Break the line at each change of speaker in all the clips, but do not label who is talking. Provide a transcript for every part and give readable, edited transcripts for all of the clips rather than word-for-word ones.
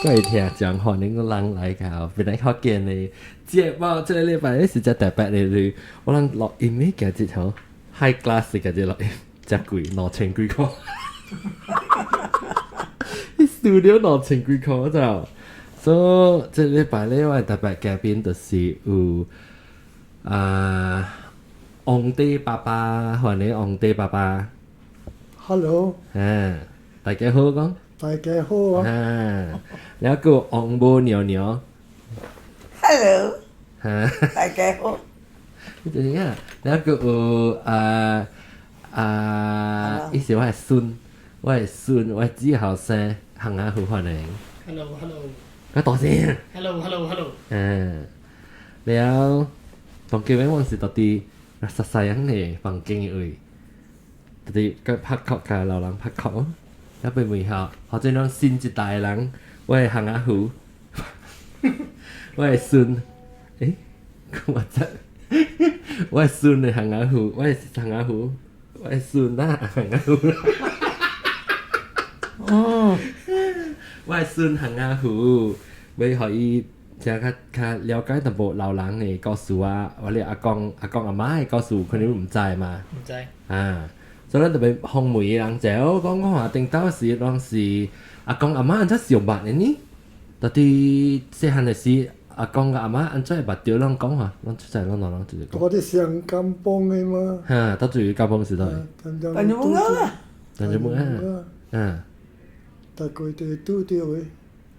各位聽眾歡迎個人來到本來福建的節目，這個禮拜是真特別的，就是我人錄音的今日吼 high class 的今日錄音，真貴2000幾箍。studio 2000幾箍就，所以這禮拜咧，我特別嘉賓就是有啊，王弟爸爸，歡迎王弟爸爸。
Hello，
嗯，大家好講。
大家好啊！
啊，然後個王母娘娘。
Hello，
哈，
大家好。
就是啊，然後個有啊啊，伊是我的孫，我的孫，我的子後生，行啊好歡迎。
Hello，Hello。
我大聲。
Hello，Hello，Hello。
嗯，然後當今我是到佇實細樣的房間的位，到佇個拍殼甲老人拍殼。一被問下，或者講新一代人，我的行阿虎，我的孫，欸，我這，我的孫的行阿虎，我的行阿虎，我的孫啊行阿虎。哦，我的孫行阿虎，欲予伊誠較較了解淡薄老人的故事啊，或者阿公阿公阿媽的故事，可能毋知嘛。
毋知。
啊。所以咱特別訪問的人就講講話，頂當時攏是阿公阿媽按怎相捌的呢？到底細漢的時，阿公佮阿媽按怎會捌著攏講話，攏出在攏攏攏就是講。
我佇雙江幫的嘛。
哈，到處江幫時代。
但就冇啊。
但就冇啊。嗯。
大概就拄著的。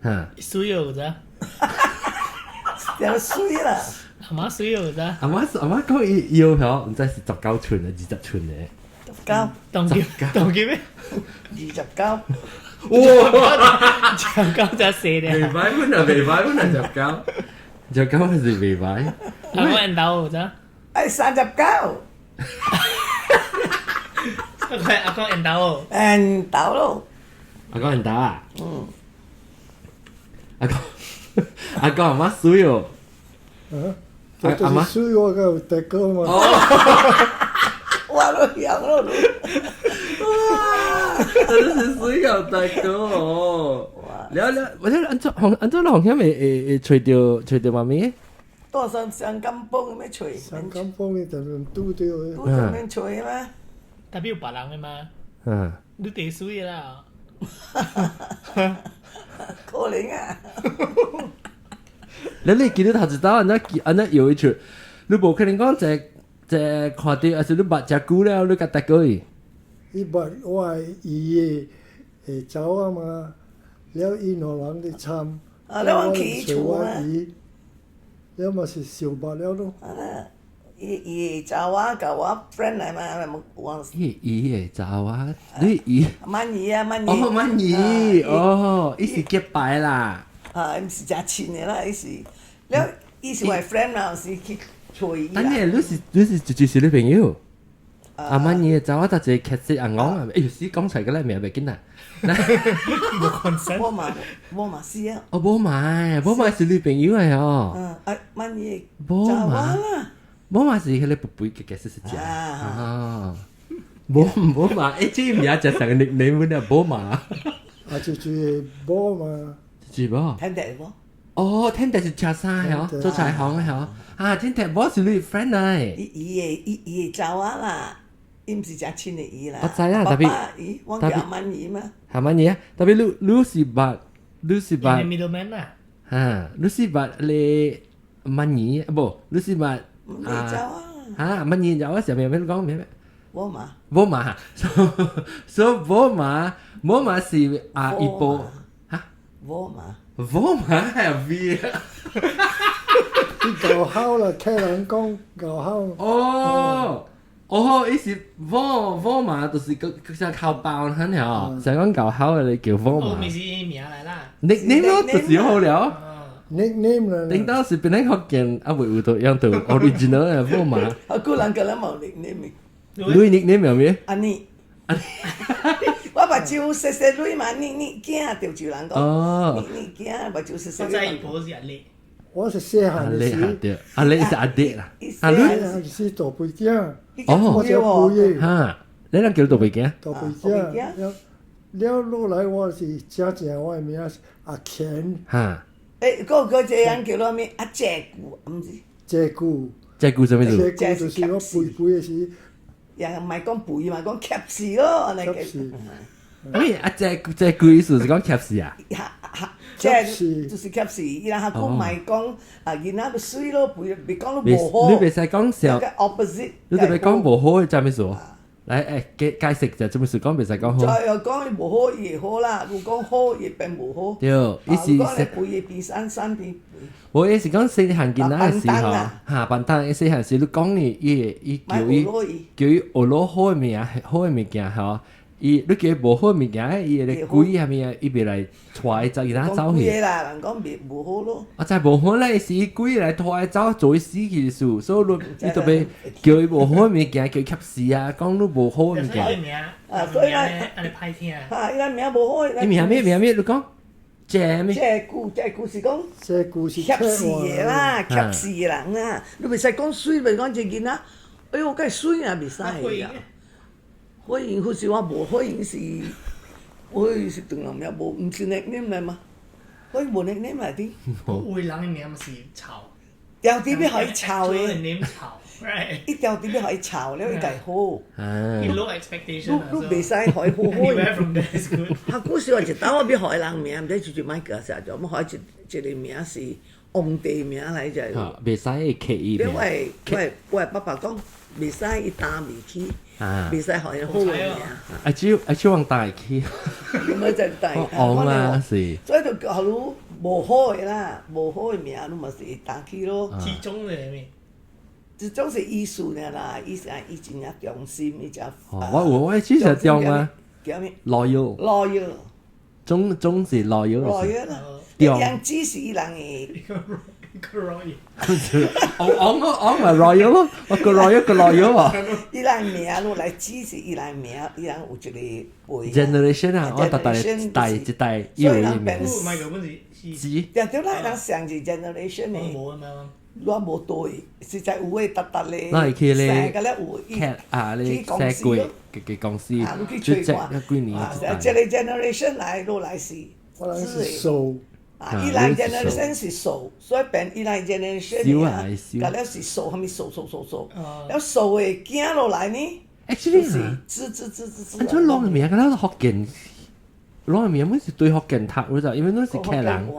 哈。
水有咋？
有水啦。
阿媽水有咋？
阿媽阿媽講伊腰嗬，毋知是19寸啊，20寸的。
9，
當叫當叫咩？29。
哇！
19就四咧。
袂歹，本來袂歹，本來十九，十九還是袂歹。
阿公緣投咋？
哎，39。
阿公阿公緣投。
緣投咯。
阿公緣投啊？
嗯。
阿公阿公阿媽水哦。
啊？阿媽水我個有得過嘛？
我都曉咯。
哇！真是水夠大哥哦！了了，我這按怎按怎紅險會會會揣著揣著媽咪？
多上雙金幫咩揣？
雙金幫的就拄著的。
拄著免揣嗎？
特別有別人的嗎？
嗯。
你第水啦。
可能啊。
你你記得頭一道按怎按怎搖一出？你無可能講這這看到，還是你捌誠久了，你共帶過去？
伊捌我的姨的查某嘛，了𪜶兩人咧參，
啊，了我去厝
啊，了嘛是相捌了咯。
啊，伊伊的查某共我 friend 來嘛，我。
伊伊的查某，你伊。
曼姨啊，曼姨。
哦，曼姨，哦，伊是結拜啦。
啊，伊毋是誠親的啦，伊是，了伊是我 friend 啦，有時去揣伊。
等下，你是就是你朋友？阿媽你查某就一個劇色阿公啊！哎呦，死講出來個名袂緊啦。
無關
我嘛，我嘛是啊。
哦，無買，無買是女朋友來哦。
嗯，啊，曼姨。
無嘛。無嘛是彼個肥肥結結實實食。啊。無無嘛，欸，這名食上個 nickname 啊，無嘛。
啊，就是無嘛。
是無？
天地無。
哦，天地是車衫的哦，做裁縫的哦。啊，天地無是你 friend 來。
伊伊的伊伊的查某啦。伊毋是誠親的伊啦。
我知啊，特別。
伊，我叫阿曼姨嘛。
阿曼姨啊，特別你你是捌，你是捌。
middleman 啦。
哈，你是捌你曼姨，無，你是捌。
啊。
哈，曼姨有啊，上面咩講咩咩？
無嘛。
無嘛，所以無嘛，無嘛是啊伊婆，哈？
無嘛。
無嘛係 V 啊。
你搞好啦，聽人講搞好。
哦。哦，伊是某某嘛，就是個個像哭包很了，像講搞好的你叫某嘛。
哦，毋是名來啦。
nickname 咯，就是好了。
nickname 啦。
頂到是變來福建，啊未有到用到 original 的某嘛。
啊，個人個人無 nickname。
你 nickname 有咩？
安尼。我目睭細細蕊嘛，你你囝就就人講。
哦。
你你囝目睭細細。
我知伊婆是阿麗。
我是細漢的時。
對，阿麗是阿爹啦。阿
麗是大肥囝。
哦，
我叫肥的。
哈，你人叫大肥囝？
大肥囝。了落來我是真正我的名是阿乾。
哈。
欸，閣閣一個人叫做啥物？阿謝久，毋是？
謝久。
謝久啥物意思？
謝久就是我肥肥的時。
也毋係講肥嘛，講怯死咯，按呢
怯死。
咩？阿謝謝久意思是講怯死啊？
哈哈，這就是怯死。伊人較久毋係講啊，囡仔水咯，肥，袂講你無好。
你袂使講小。
opposite。
你特別講無好的，啥物意思？來，欸，解解釋者，做咩事講袂使講好？
就係講伊無好，伊會好啦；如講好，伊變無好。
對，伊是。
講你肥會變瘦，瘦變肥。
無伊是講細漢囡仔的時候，哈，笨蛋！細漢時你講你，伊伊叫伊叫伊學落好的物件，好的物件吼。伊你叫伊無好的物件，伊會鬼啥物啊？伊袂來帶伊走，伊哪走去？
啦，人講袂無好咯。
啊，就無好咧，是伊鬼來帶伊走，做伊死去事，所以你你特別叫伊無好的物件，叫伊吸死啊！講你無好的物件。
啊，所以咧，
按呢歹聽。
啊，伊咱名無好。
伊名咩名咩？你講。這咩？
這句這句是講，
這句是
怯死的啦，怯死的人啊！你袂使講媠，袂講一個囡仔，哎喲，該媠也袂使的。火影好是我無火影是，火影是唐人名，無毋是 nickname 來嗎？火影無 nickname 來的。
有的人的名嘛是臭。
條啲欲予伊臭的。
right。
伊條啲欲予伊臭了，伊才好。
伊 low expectation。
你你袂使予伊好好。較古時候一當我欲予人名，毋知就就莫叫啥，就欲予一一個名是皇帝名來者。
袂使會刻意。
我的我的我的爸爸講，袂使伊擔袂起。袂使予伊好的名。
啊，只啊只往大起。
咪就大。
王啊是。
所以就叫予你無好的啦，無好的名，你嘛是會擔起咯。
其中的咩？
這種是意思爾啦，伊是伊真正忠心，伊才。
我有我其實中啊。
叫咩
？Loyal。
Loyal。
總總是 loyal。
Loyal 啦。楊子是伊人的。
royal。
我我我咪 royal 咯，我個 royal 個 loyal 啊。
伊人名落來，只是伊人名，伊人有一個輩。
Generation 啊，我逐代代一代有伊名。
唔係個本是
是。
對對啦，人上一 generation 的。
無啊嘛。
我無對，實在有的逐逐咧。
咱會去咧。
個咧有。
cat 啊，咧寫過個公司，就這幾年一代。
這個 generation 來落來是。
我人是數。
啊，伊人 generation 是數，所以變伊人 generation 啊，甲了是數，啥物數數數數，了數的囝落來呢？
Actually
是子子子子子。
按怎攏的名，敢若福建，攏的名，阮是對福建讀，我就因為阮是客人。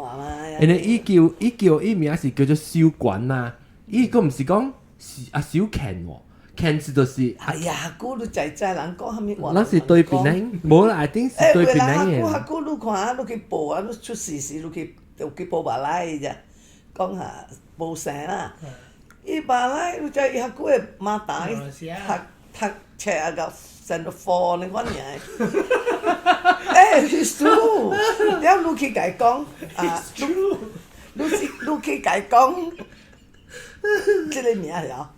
因為伊叫伊叫伊名是叫做小管嘛，伊閣毋是講是啊小權喎，權是就是。
哎呀，古你知知人講啥物話？
咱是對檳榔，無啦，一定是對檳榔的。
較久你看，你去報啊，你出事時你去就去報馬來啫，講下報生啦。伊馬來，你知伊較久的馬達，伊讀讀冊啊，到成 four 呢款爾。欸，是 true，了你去共伊講啊，你是你去共伊講，這個名是哦。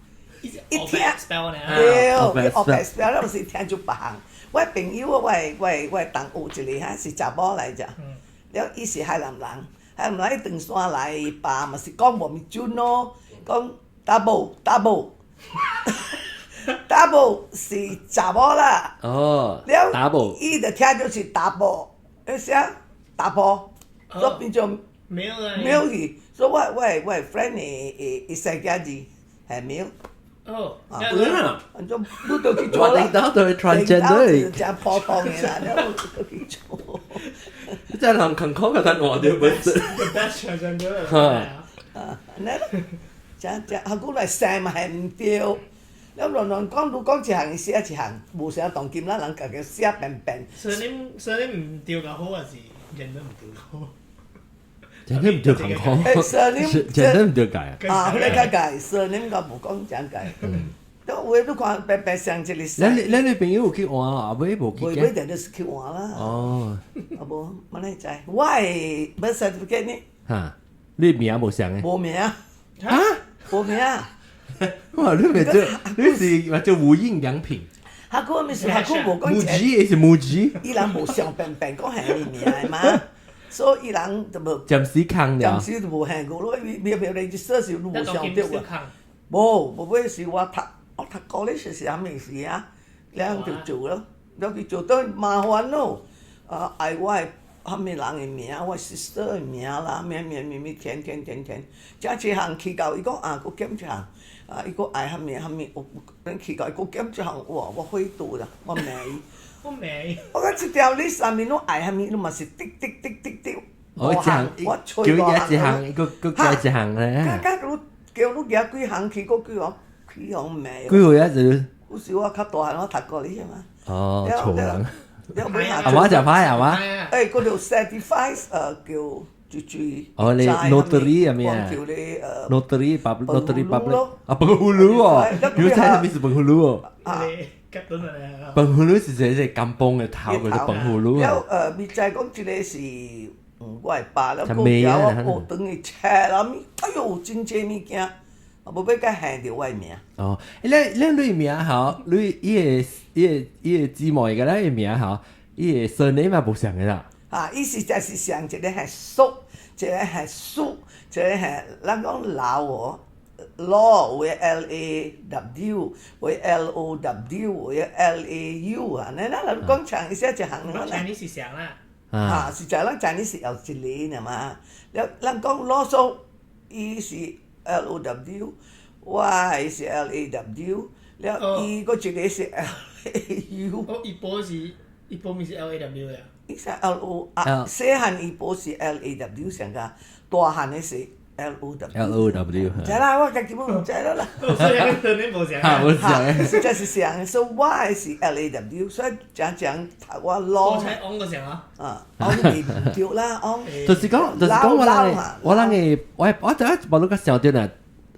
一聽，對，伊學白 spell 了，是聽出別項。我朋友，我的我的我的同學一個哈是查某來者，了伊是海南人，海南人伊唐山來，伊爸嘛是講無毋準咯，講 double double double 是查某啦。
哦，
了
double，
伊就聽著是 double，彼寫 double，所以變做
沒
沒去，所以我我的我的 friend 的的伊生囝兒係沒。
哦，
啊，你都去做啦，
我頂到對 transgender，
真普通的啦，你都去做。
你真係人勤苦嘅，但我哋本身。
The best transgender。
啊，那真真，啊，古來生嘛係毋對，你亂亂講，你講一項，伊寫一項，無啥當今咱人家己寫便便。
所以你所以你毋對較好，還是人都毋對好？
真的毋對勤苦，真的毋對解
啊！啊，彼個較解，surname 甲無講真解。都有的你看白白上一個。
咱你朋友有去換啊？尾無去。
無尾定就是去換啦。
哦。
啊無，我哪會知？我的 birth certificate 呢？
哈，你名無相的？
無名。
啊？
無名。
哇！你咪做，你是咪做無印良品？
較久毋是較久無講。
MUJI 是 MUJI。
伊人無相便便講係伊名的嘛？所以伊人就無
暫時空了，
暫時就無限過咯。伊未未來一說是無相對啊。無，無尾是我讀，我讀高中是啥物事啊？了就做咯，了去做倒麻煩咯。啊愛我的啥物人的名，我 sister 的名啦，咩咩咩咩填填填填，這一項去到伊講啊，閣減一項，啊伊閣愛啥物啥物，有恁去到伊閣減一項，哇！我火倒啦，我罵伊。
我罵。
我講這條你上面攏愛啥物，攏嘛是滴滴滴滴滴。
我一項，
我
叫伊一項，閣閣加一項咧。
加加你叫你舉幾項去，閣幾項去予罵。
幾歲啊？就。
有時我較大漢，我讀過你嘛。
哦，錯人。
阿
媽食歹係嘛？
欸，嗰條 certify 叫就注。
哦，你 notary 係咩啊？
叫你
notary pub notary public 啊，penghulu 哦，你知啥物是 penghulu 哦？
啊。
penghulu 是一個甘榜的頭叫做 penghulu 啊。
了咪知講這個是我的爸了，閣叫我學轉去冊啦物，哎喲，真濟物件，啊無欲共還著我的名。
哦，你名吼，你伊個姊妹個咧名吼，伊個 surname 嘛無相的啦。
啊，伊實在是上一個係叔，一個係叔，一個係咱講老哦，老有 LAW，有 LOW，有 LAU 啊，你咱若講長一些一項。
咱 Chinese 是相啦。
啊，實在咱 Chinese 是後一個爾嘛，了咱講老叔，伊是 LOW，我的是 LAW，了伊閣一個是 LAU。
哦，伊婆是，伊婆毋是 LAW 呀？
伊是 LO 啊，細漢伊婆是 LAW 上個，大漢的是 LOW。
LOW。
毋知啦，我家己本毋知啦啦。
所以你無相。
哈，無相。
實在是相，所以我的是 LAW，所以誠誠讀我老。
我猜翁個相啊。
啊，翁袂毋對啦，翁。
就是講，我人的我我第一無你較想著呢，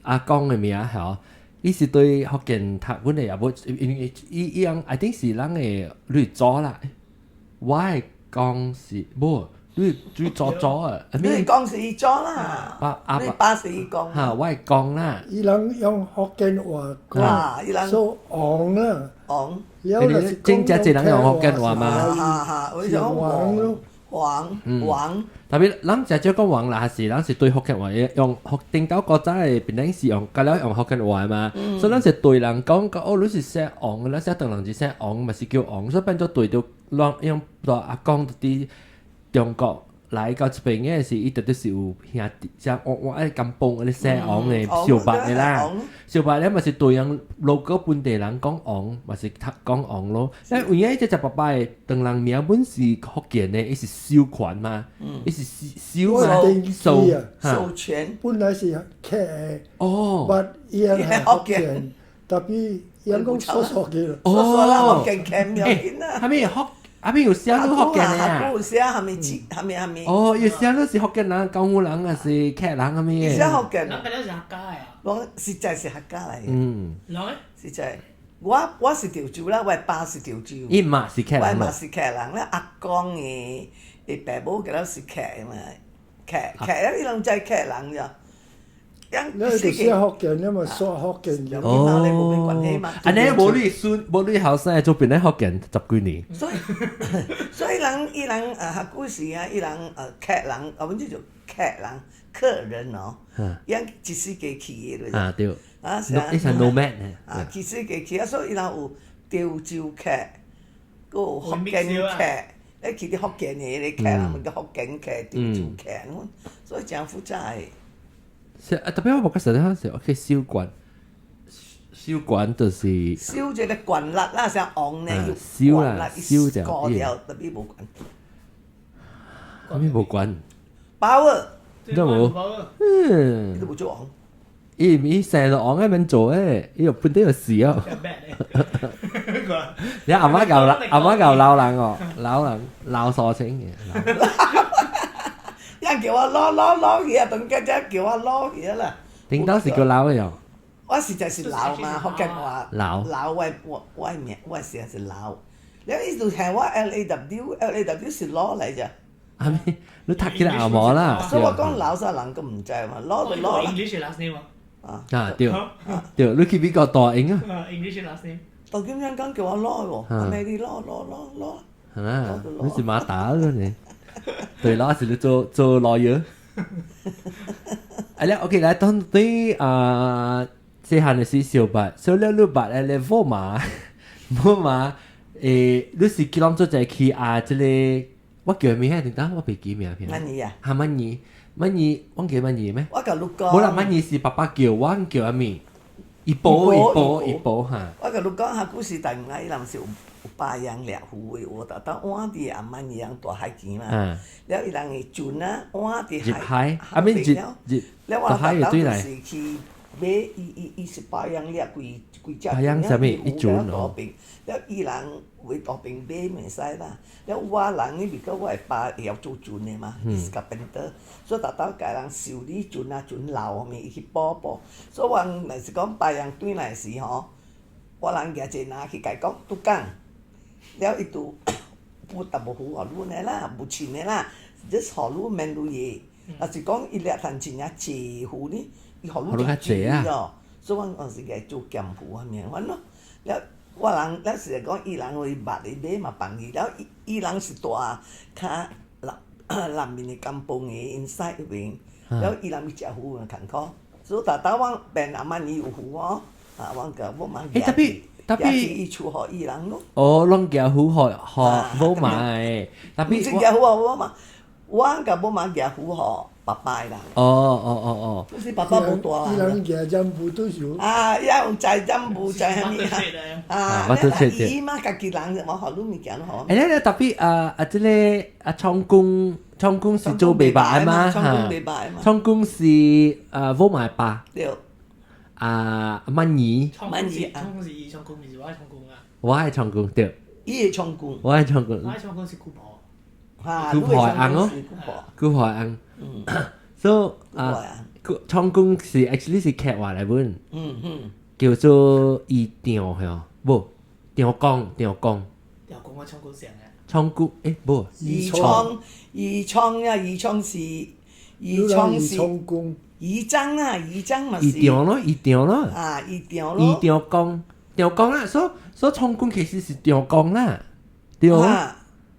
阿公的名吼，伊是對福建讀阮的也無，因為伊伊樣，I think 是咱的呂祖啦。我的講是無，你祖祖啊！
你講是伊祖啦，
爸
你爸是伊公。
哈，我的公啦。
伊人用福建話講，所以王啦。
王。
了就是
真正濟人用福建話嘛。
哈哈，我想
王咯。
王王。
特別咱誠少講王啦，還是咱是對福建話用福頂到古早的檳城是用，甲了用福建話嘛。所以咱是對人講，講哦，你是姓王，咱寫唐人是姓王，嘛是叫王，所以變做對著亂用大阿公佇中國來到這邊的是，伊絕對是有兄弟，像我愛甘榜嗰啲姓王的相捌的啦，相捌咧嘛是對人 local 本地人講王，嘛是讀講王咯。但有影這隻爸爸的唐人名本是福建的，伊是授權嘛，伊是授嘛，
授
授權。
本來是客的，
哦，
捌伊也係福建，特別伊講說說去了。
哦，
福建客唔要緊啊。
啥物福？啊邊有寫你福建的啊？
有寫蝦米字？蝦米蝦米？
哦，有寫你是福建人、江湖人還是客人蝦米的？
寫福建。
人本來是客家的啊。
我實在是客家來的。
嗯。
人咧？
實在，我是潮州啦，我爸是潮州。
伊嘛是客人。
我嘛是客人，咧阿公的伊爸母佮了是客嘛，客客啊，伊攏知客人咋。
你就寫福建，你嘛說福建就。
哦。按呢無你孫，無你後生做變咧福建十幾年。
所以人伊人古時啊，伊人客人，啊，阮這就客人客人哦。伊人一世過去的。
啊對。
啊，
伊是 nomad
啊，一世過去啊，所以伊人有潮州客，閣有福建客，咧去佇福建的彼個客人，叫福建客、潮州客，所以誠複雜的。
是啊，特別我無覺實在是 OK 授權，授權就是
授這個權力啦，像王呢，
授啦，授就
過掉，特別無權。
啥物無權？
把握。
都無。嗯。
伊都無做王。
伊伊生落王愛免做誒，伊又本底就死哦。你阿媽教阿媽教老人哦，老人老傻清嘅。
人叫我攞攞攞去啊，當家姐叫我攞去啦。
頂當是叫老的喲。
我實在是老嘛，福建話。
老。
老，我名我姓是老。了伊就聽我 LAW，LAW 是攞來咋。
阿咪，你讀起來後毛啦。
所以我講老啥人都毋知嘛，攞就攞啦。
English last name
啊。
啊對，對，你去美國大英啊。
English last name。
當今人講叫我攞喎，阿妹你攞攞攞攞。
係嘛？你是馬打咯你。對啦，是你做做 lawyer。哎咧，OK，來當對啊，細漢的時相捌，所以了你捌咧咧某媽，某媽，你是去攏做者去啊？這個我叫咩啊？等等，我袂記名片。
乜嘢啊？
哈乜嘢？乜嘢？我叫乜嘢咩？
我共你講。
無啦，乜嘢是爸爸叫，我叫阿咪。一波一波一波哈。
我共你講下古時大毋愛，伊人是有有巴揚掠魚的，有逐當換佇阿曼洋大海邊嘛。了伊人的船啊，換佇
海。阿咪入入
了我逐當就是去買伊伊伊是巴揚掠規規隻。
巴揚啥物？一船哦。
了伊人為大邊買袂使啦。了我人伊咪講我的爸會曉做船的嘛，伊是 carpenter，所以逐當共人修理船啊，船老物，伊去補補。所以我若是講別人轉來時吼，我人舉一個籃去共伊講拄講，了伊就補淡薄魚予阮的啦，無錢的啦，just 予你免錢的。若是講伊掠趁真正濟魚呢，伊予你誠濟咯。所以阮有時共做鹹魚啥物款咯。了我人了是講伊人為肉咧買嘛放去，了伊伊人是住較南南面的 kampung 的 inside 彼邊，了伊人去食魚嘛艱苦，所以逐逐我變阿媽尼有魚哦，啊，我共某媽
欸，tapi
tapi 伊厝予伊人咯。
哦，攏寄魚予予某媽的，tapi
毋是寄魚予某媽，我共某媽寄魚予爸爸的人。
哦哦哦哦。
就是爸爸無大
伊人寄染布都是。
啊，伊有摘染布，摘啥物啊？啊，
我都識
伊嘛家己人，我予你物件予。
欸，咧 tapi 啊啊，這個啊，創公創公是做袂白嘛？
創公袂白嘛？
創公是啊，某媽爸。
對。
啊，曼妮。
創公是創公是伊創公，毋是我創公啊。
我係創公對。
伊的創公。
我係創公。
我創公是姑婆。
姑婆翁哦。姑婆翁。So 啊，創公是 actually 是客話來本。叫做伊長係無長公長公。
長公我創公上啊。
創公欸無。
宜昌宜昌啊，宜昌是宜昌是。宜章啊，宜章嘛是。
宜長咯，宜長咯。
啊，宜長咯。
宜長公，長公啦，所所創公其實是長公啦，對。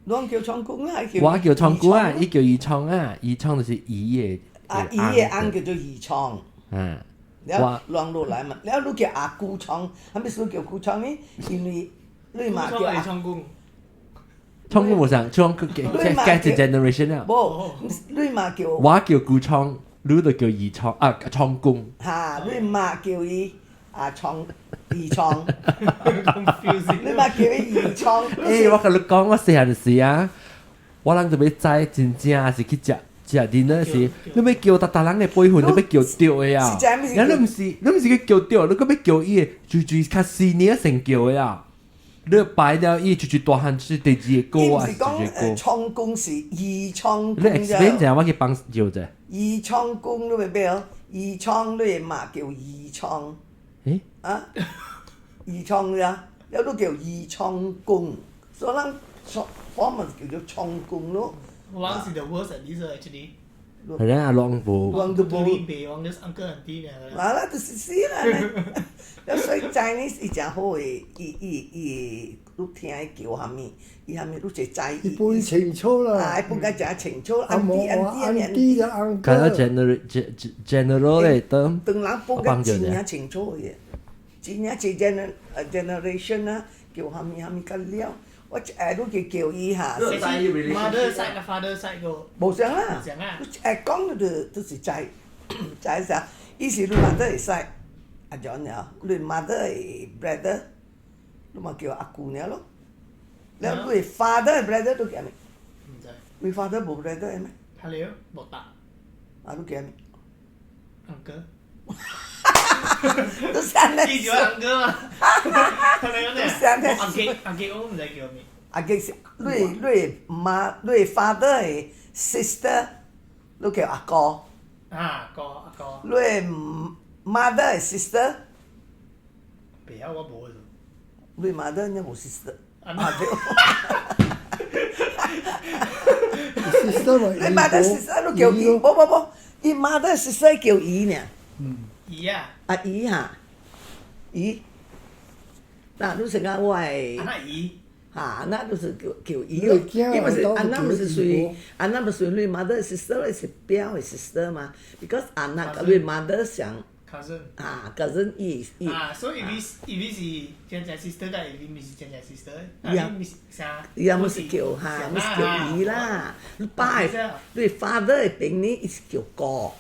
攏叫創公啊，
我叫創公啊，伊叫宜昌啊，宜昌就是伊的。
啊，伊的翁叫做宜昌。
嗯。
了亂落來嘛，了你叫阿姑昌，啥物事叫姑昌呢？因為你嘛叫阿
公。
創公無上，創公嘅 generation 了。
無，你嘛叫。
我叫姑昌，你就叫宜昌啊，創公。
哈，你嘛叫伊阿昌，宜昌。你嘛叫伊宜昌。
欸，我共你講，我細漢時啊，我人就欲知真正是去食食 dinner 時，你欲叫逐逐人的輩分，你欲叫著的啊。然後你毋是，你毋是去叫著，你閣欲叫伊的，最最較 senior 先叫的啊。你擺了伊，最最大漢是第二個啊，
是講創公是宜創
公。你 explain 一下，我去幫叫者。
宜創公你袂曉？宜創你的媽叫宜創。
欸？
啊？宜創呀，了你叫宜創公，所以咱創我嘛是叫做創公咯。
我是 the worst at this actually。
係咧，阿朗無。
我都無。
袂，我就是 uncle auntie 爾。
啊啦，就是死啦！了所以 Chinese 伊誠好的，伊伊伊會，你聽伊叫啥物，伊啥物，你就知。
伊分清楚啦。
啊，伊分甲誠清楚，auntie auntie
auntie 就 uncle。
較 general general 咧，當。
當人分甲真正清楚的，真正一 generation 啊，叫啥物啥物甲了。我一下你就叫伊哈。
Mother side 甲 father side 個。
無相啦。你一下講就就是知，知啥？伊是你 mother 的 side，阿 John 爾，你 mother 的 brother，你嘛叫阿姑爾咯。了你 father 的 brother 你叫啥物？
毋知。
你 father 無 brother 的咩？
他了，無答。
啊，你叫啥物
？Uncle。
都是按呢。
伊就 uncle 嘛。都
是按呢。
阿杰阿杰，我毋知叫啥物。
阿杰是你你媽你 father 的 sister，你叫阿哥。
啊，哥阿哥。
你 mother 的 sister。
袂曉我無的。
你 mother 你無 sister。啊對。
sister 嘛，
你 mother sister 你叫伊，無無無，伊 mother sister 叫姨爾。
嗯。
姨啊。
阿姨哈，姨。那你是講我的。
啊，那姨。
哈，那就是叫叫姨咯。伊毋是，阿那毋是屬於，阿那毋是屬於你 mother sister，是表的 sister 嘛？Because 阿那佮你 mother 上
Cousin。
啊，cousin 伊伊。
啊，所以伊是真正 sister，但伊毋是真正 sister。
伊啊，伊啊，毋是叫哈，毋是叫姨啦。你爸的，你 father 的邊呢，伊是叫哥，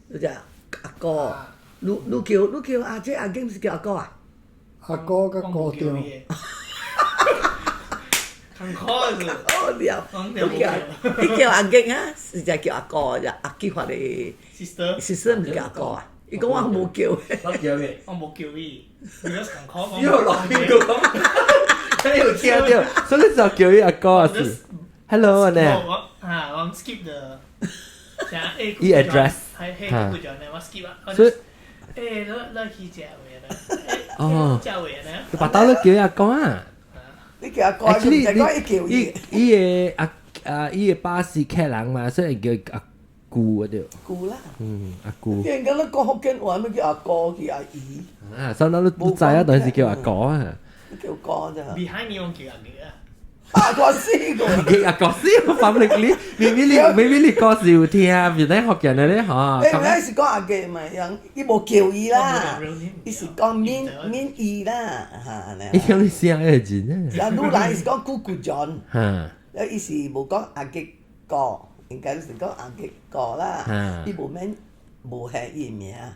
你知阿哥。你叫阿姐阿囝，毋是叫阿哥啊？
阿哥佮姑丈。
很可是。
哦了，你叫阿囝啊，是才叫阿哥啫，阿結發的
sister
sister 毋是叫阿哥啊？伊講我無叫。
我叫咩？
我無叫伊，你講
你又落邊個講？你有聽到？所以你就叫伊阿哥啊？是。Hello 啊呢。
我啊，我 skip the。
伊 address。
係係，佢就呢，我 skip 啊。
所以。
你去食未呢？
哦。
食未呢？
爸爸都叫伊阿哥啊。
你叫阿哥，唔知講伊叫伊。
伊個阿啊，伊個爸是客人嘛，所以叫阿姑嗰啲。
姑啦。
嗯，阿姑。
人家都講福建話，咪叫阿哥，叫阿姨。
啊，所以你知啊，當時叫阿哥啊。
叫哥啫。
Behind 你用叫阿哥啊。
阿哥死個。
叫阿哥死，publicly，明明你明明你講是有聽，別咧福建的咧嚇。
誒，唔是講阿哥嘛，人伊無叫伊啦，伊是講免免伊啦，嚇。
伊聽你聲個人
啊。啊，女人是講姑姑 John。
嚇。
伊是無講阿吉哥，應該是講阿吉哥啦。伊無免無係伊名。啊，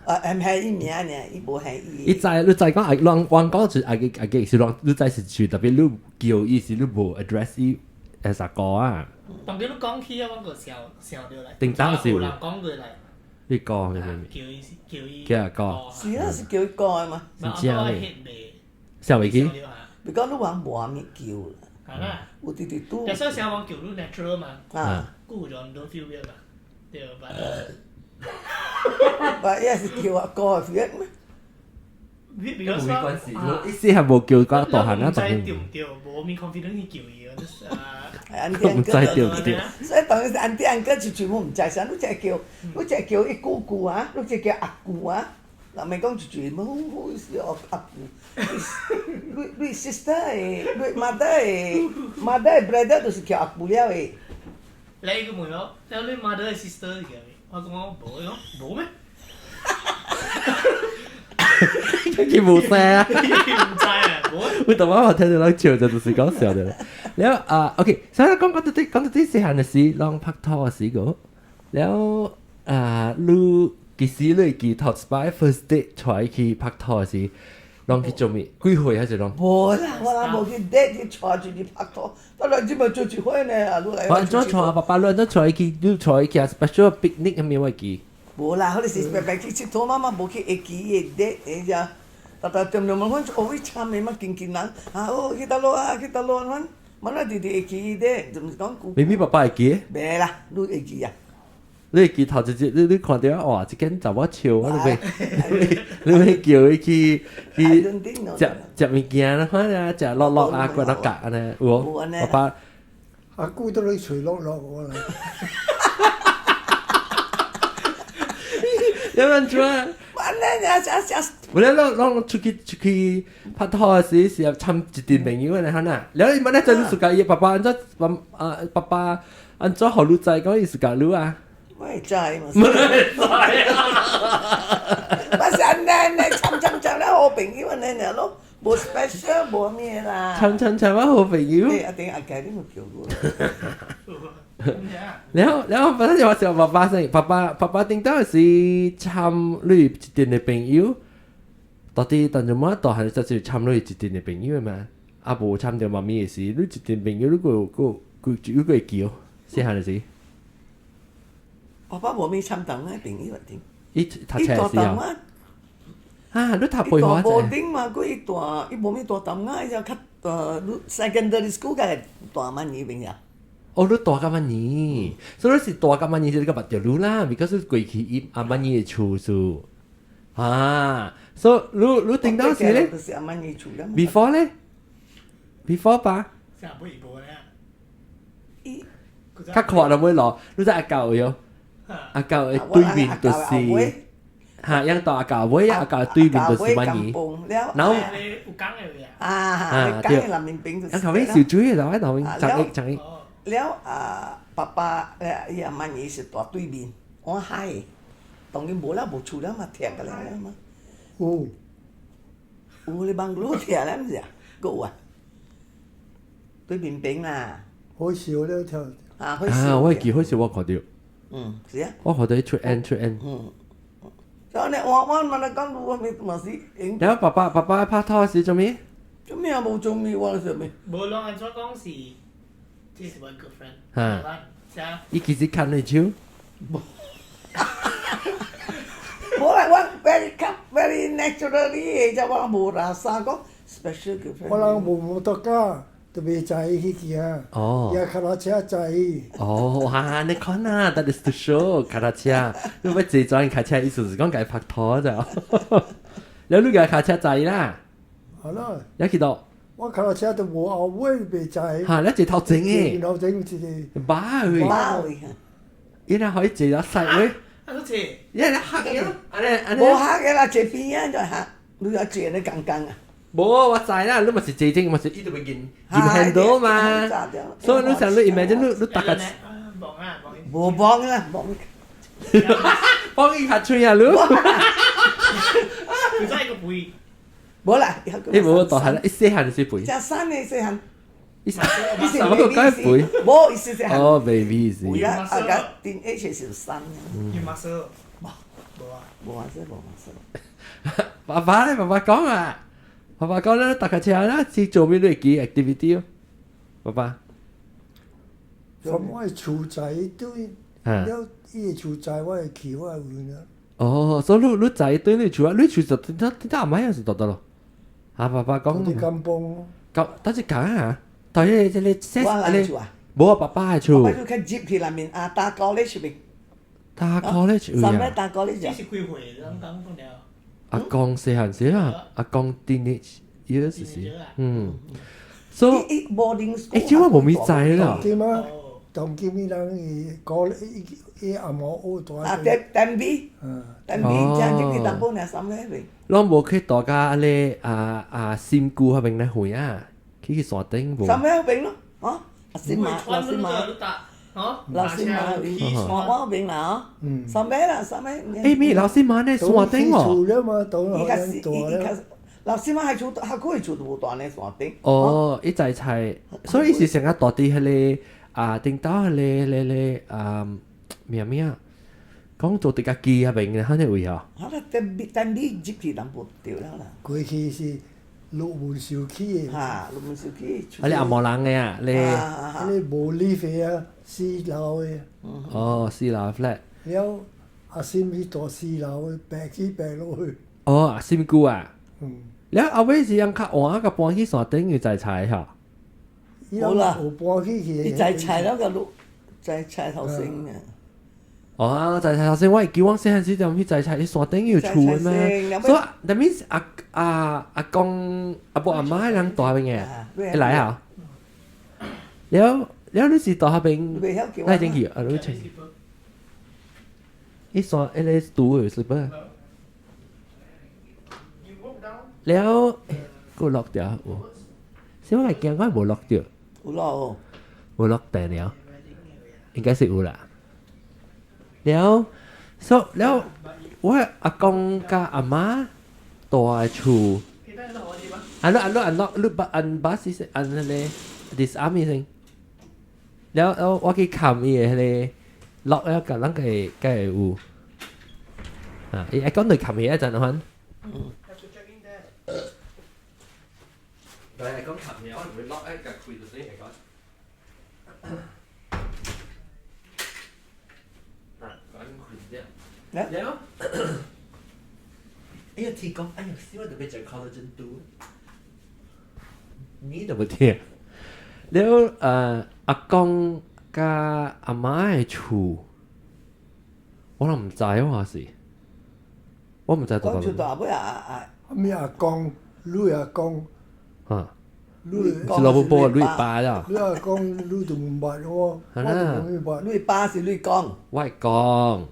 毋係伊名爾，伊無係伊。
伊知你知講阿人人講是阿吉阿吉是人，你知是是特別你叫伊是你無 address 伊 as 阿哥啊。
當佢你講起啊，我個想想到來。
頂當時
有人講過來。
你講係咩？
叫伊叫伊。
叫阿哥。
是啊，是叫伊哥的嘛。
是真的。想袂記？
別講你話無物叫啦。
係啦。
有直直拄。
有時候講叫你 natural 嘛。
啊。
故咗 don't feel weird 嘛，對吧？
唔，伊是叫阿哥 feel
咩？
冇關係，意思係無叫個大漢啊，
唔知對唔對，無咩 confidence 去叫伊，就是啊。
唔知對唔對。
所以當時 auntie uncle 就全部唔知啥，你只叫，你只叫伊姑姑啊，你只叫阿姑啊。人咪講一句，乜好是阿姑，你 sister 的，你 mother 的，mother 的 brother 就是叫阿姑了的。
你個問我，你 mother 的 sister 是叫咩？我講我無，伊講無咩？
佢無聲啊！
唔知啊，無。
我同媽媽聽到人笑就是講笑的。了啊，OK，所以講到啲細漢的時，攏拍拖的時個，了啊，你其實你會記頭一擺 first date 出來去拍拖的時，攏去做咩？幾歲還是攏？
無啦，我若無去 date 去帶出去拍拖，我來這咪做一回呢，啊，你來。
我按怎帶爸爸？你按怎帶去？你帶去啊？special picnic 係咪我記？
無啦，彼個是白白去𨑨迌，媽媽無去會記的 date，會只，逐逐點點問阮哦，去參的嘛，近近人，啊哦去佗落啊，去佗落阮，阮啊直直會記的，就是講。
明明爸爸會記？
袂啦，你會記啊？
你會記頭一日，你看到哇，這間查某笑，我你欲叫伊去食食物件啦，反正食樂樂啊，關到角按呢，有無？爸爸。
阿姑都來揣樂樂我來。
有人做啊？有咧，攏攏出去拍拖時，是參一陣朋友咧，哈呐。了伊問咧，真暑假伊爸爸按怎爸啊爸爸按怎予你知講伊暑假你啊？
我會知嘛？
我會知啊！
我是按呢按呢參參參咧好朋友按呢爾咯，無 special 無咩啦。
參參參我好朋友。
對，阿頂阿家你冇叫過。
然後反正我想爸爸先，爸爸頂到是參你一陣的朋友，到底當陣麼大漢就是參你一陣的朋友嘛？啊，無參著媽咪的時，你一陣朋友你閣閣閣閣會叫，細漢的時。
爸爸無咩參同的朋友啊，頂。
伊讀冊的時候。啊，你讀背
大無頂嘛，閣伊大，伊無咩大淡仔，伊就較大，你 secondary school 才會大滿年朋友。
哦，你大甲萬年，所以你是大甲萬年，就你個捌著你啦，because 過去伊阿萬年的厝數啊，所以你頂到時咧，before 咧，before 吧，較闊就會落，你知阿舊喲，阿舊的對面就是，嚇，樣到阿舊尾，阿舊對面就是萬年，然後
啊，對，
阿舊尾小水就喺度，十億十億。
了啊，爸爸伊阿媽伊是住對面，往海，當然無啦，無厝了嘛，拆個了嘛。
有。
有咧 bungalow 拆了，毋是啊？閣有啊？對面邊啦。
好笑了跳。
啊，
啊，我會記，好似我看到。
嗯，是啊。
我看到出 end 出 end。
嗯。所以呢，我問你講，我咪嘛是。
然後爸爸爸爸拍拖時做咩？
做咩啊？無做咩，我做咩？
無論按怎講是，這是我 girlfriend。
嚇！伊其實牽你手。
無。無啦，我 very very naturally 的，啫，我無拉啥講 special girlfriend。
我人無摩托卡，就袂載伊去行。
哦。
伊跤踏車載伊。
哦，哇！你看啊，that is the show，跤踏車，你欲坐轉跤車，意思是講共伊拍拖就。了你共跤車載啦。
好啦。
你去到？
我跤踏車都無後尾袂載。
嚇！你坐頭前的。
頭前一個。
馬位。
馬位。
伊若可以坐到細位。
啊，你坐。
伊若黑嘅，按呢按呢。
無黑嘅啦，坐邊仔就黑，你要坐咧剛剛啊。
無，我知啦，你嘛是坐正，嘛是伊就會按按 handle 嘛。所以你想你 imagine 你你搭個。
望啊望。
無望啦，望。
幫伊較喙啊，你。
佢真係個背。
無啦，
伊無大漢，伊細漢就是肥。
食瘦的細漢。
伊什麼個解肥？
無，伊細細漢。
哦，baby 是。
肥啊，啊個頂 H 是瘦。
有馬色。無啊。
無啊，這無馬色。
爸爸咧，爸爸講啊，爸爸講咧，搭架車啦，是做咩你會記 activity 哦？爸爸。
從我厝在對，了伊的厝在，我會去我會問啊。
哦，所以你你在對你厝啊，你厝就點點點阿媽又是得得咯。啊，爸爸講。
佇甘榜。
講，但是講啊，對這個
我人厝啊。
無啊，爸爸的厝。
爸爸就較入去內面啊，大 college 邊。
大 college
啥物大 college
這是幾歲？攏講講了。
阿公細漢時啊，阿公 teenage years 時，嗯。所以，欸，這我無咪知啦。
對嗎？當今伊人伊高伊伊阿毛學大。
啊，單單邊，單邊正入去淡薄爾三個邊。
攏無去大家咧啊啊新姑彼邊咧遠啊，去去山頂無？
三個邊咯，啊，阿新馬，老新馬，老新馬，我邊啦，哦，三個啦，三個。
欸，咪老新馬咧山頂喎。
伊較是伊伊較老新馬還厝，較久的厝都無大呢山頂。
哦，伊在菜，所以伊是成個大佇彼個啊頂頭彼個咧咧啊咩咩啊，講做佇家己彼邊的，彼個位哦。
啊，單邊單邊入去淡薄對了啦。
過去是鹿門樹起的。
哈，鹿門樹起。
啊，你紅毛人的啊，你。
彼個無 lift 的啊，四樓的。
哦，四樓 flat。
了，阿新去住四樓的，爬起爬落去。
哦，阿新姑啊。
嗯。
了後尾是人較晚個搬去山頂又再拆吼。
無啦，
有搬去去。
伊在拆了個路，在拆頭先啊。
哦，在拆頭先，我會記我細漢時陣去在拆，去山頂有厝的咩？所以 that means 阿阿阿公阿婆阿媽人住彼邊的，會來啊？了了，你是住彼邊？來進去啊？你出？伊山彼個拄有 slipper。了，閣落掉有。小我驚我無落掉。
有落。
無落電了，應該是有啦。了，所了，我阿公佮阿媽住的厝。啊，你啊你按你把按把是按彼個 disarm 伊先。了了，我去冚伊的彼個落了，共人家會會有。啊，伊愛講對冚伊一陣番。嗯。對，講冚伊，我唔會落一個開就死嚟講。啊，講開啲。了。哎呀，天講，哎呀，死我特別食 collagen 多。你都無聽。了，阿公佮阿媽的厝，我攏毋知我是，我毋知。
講厝大尾啊啊！
咩阿公，你阿公。
啊。
你
是老母婆，你爸啦。
你阿公，你都毋捌我，我都無捌。
你爸是你講。
我會講，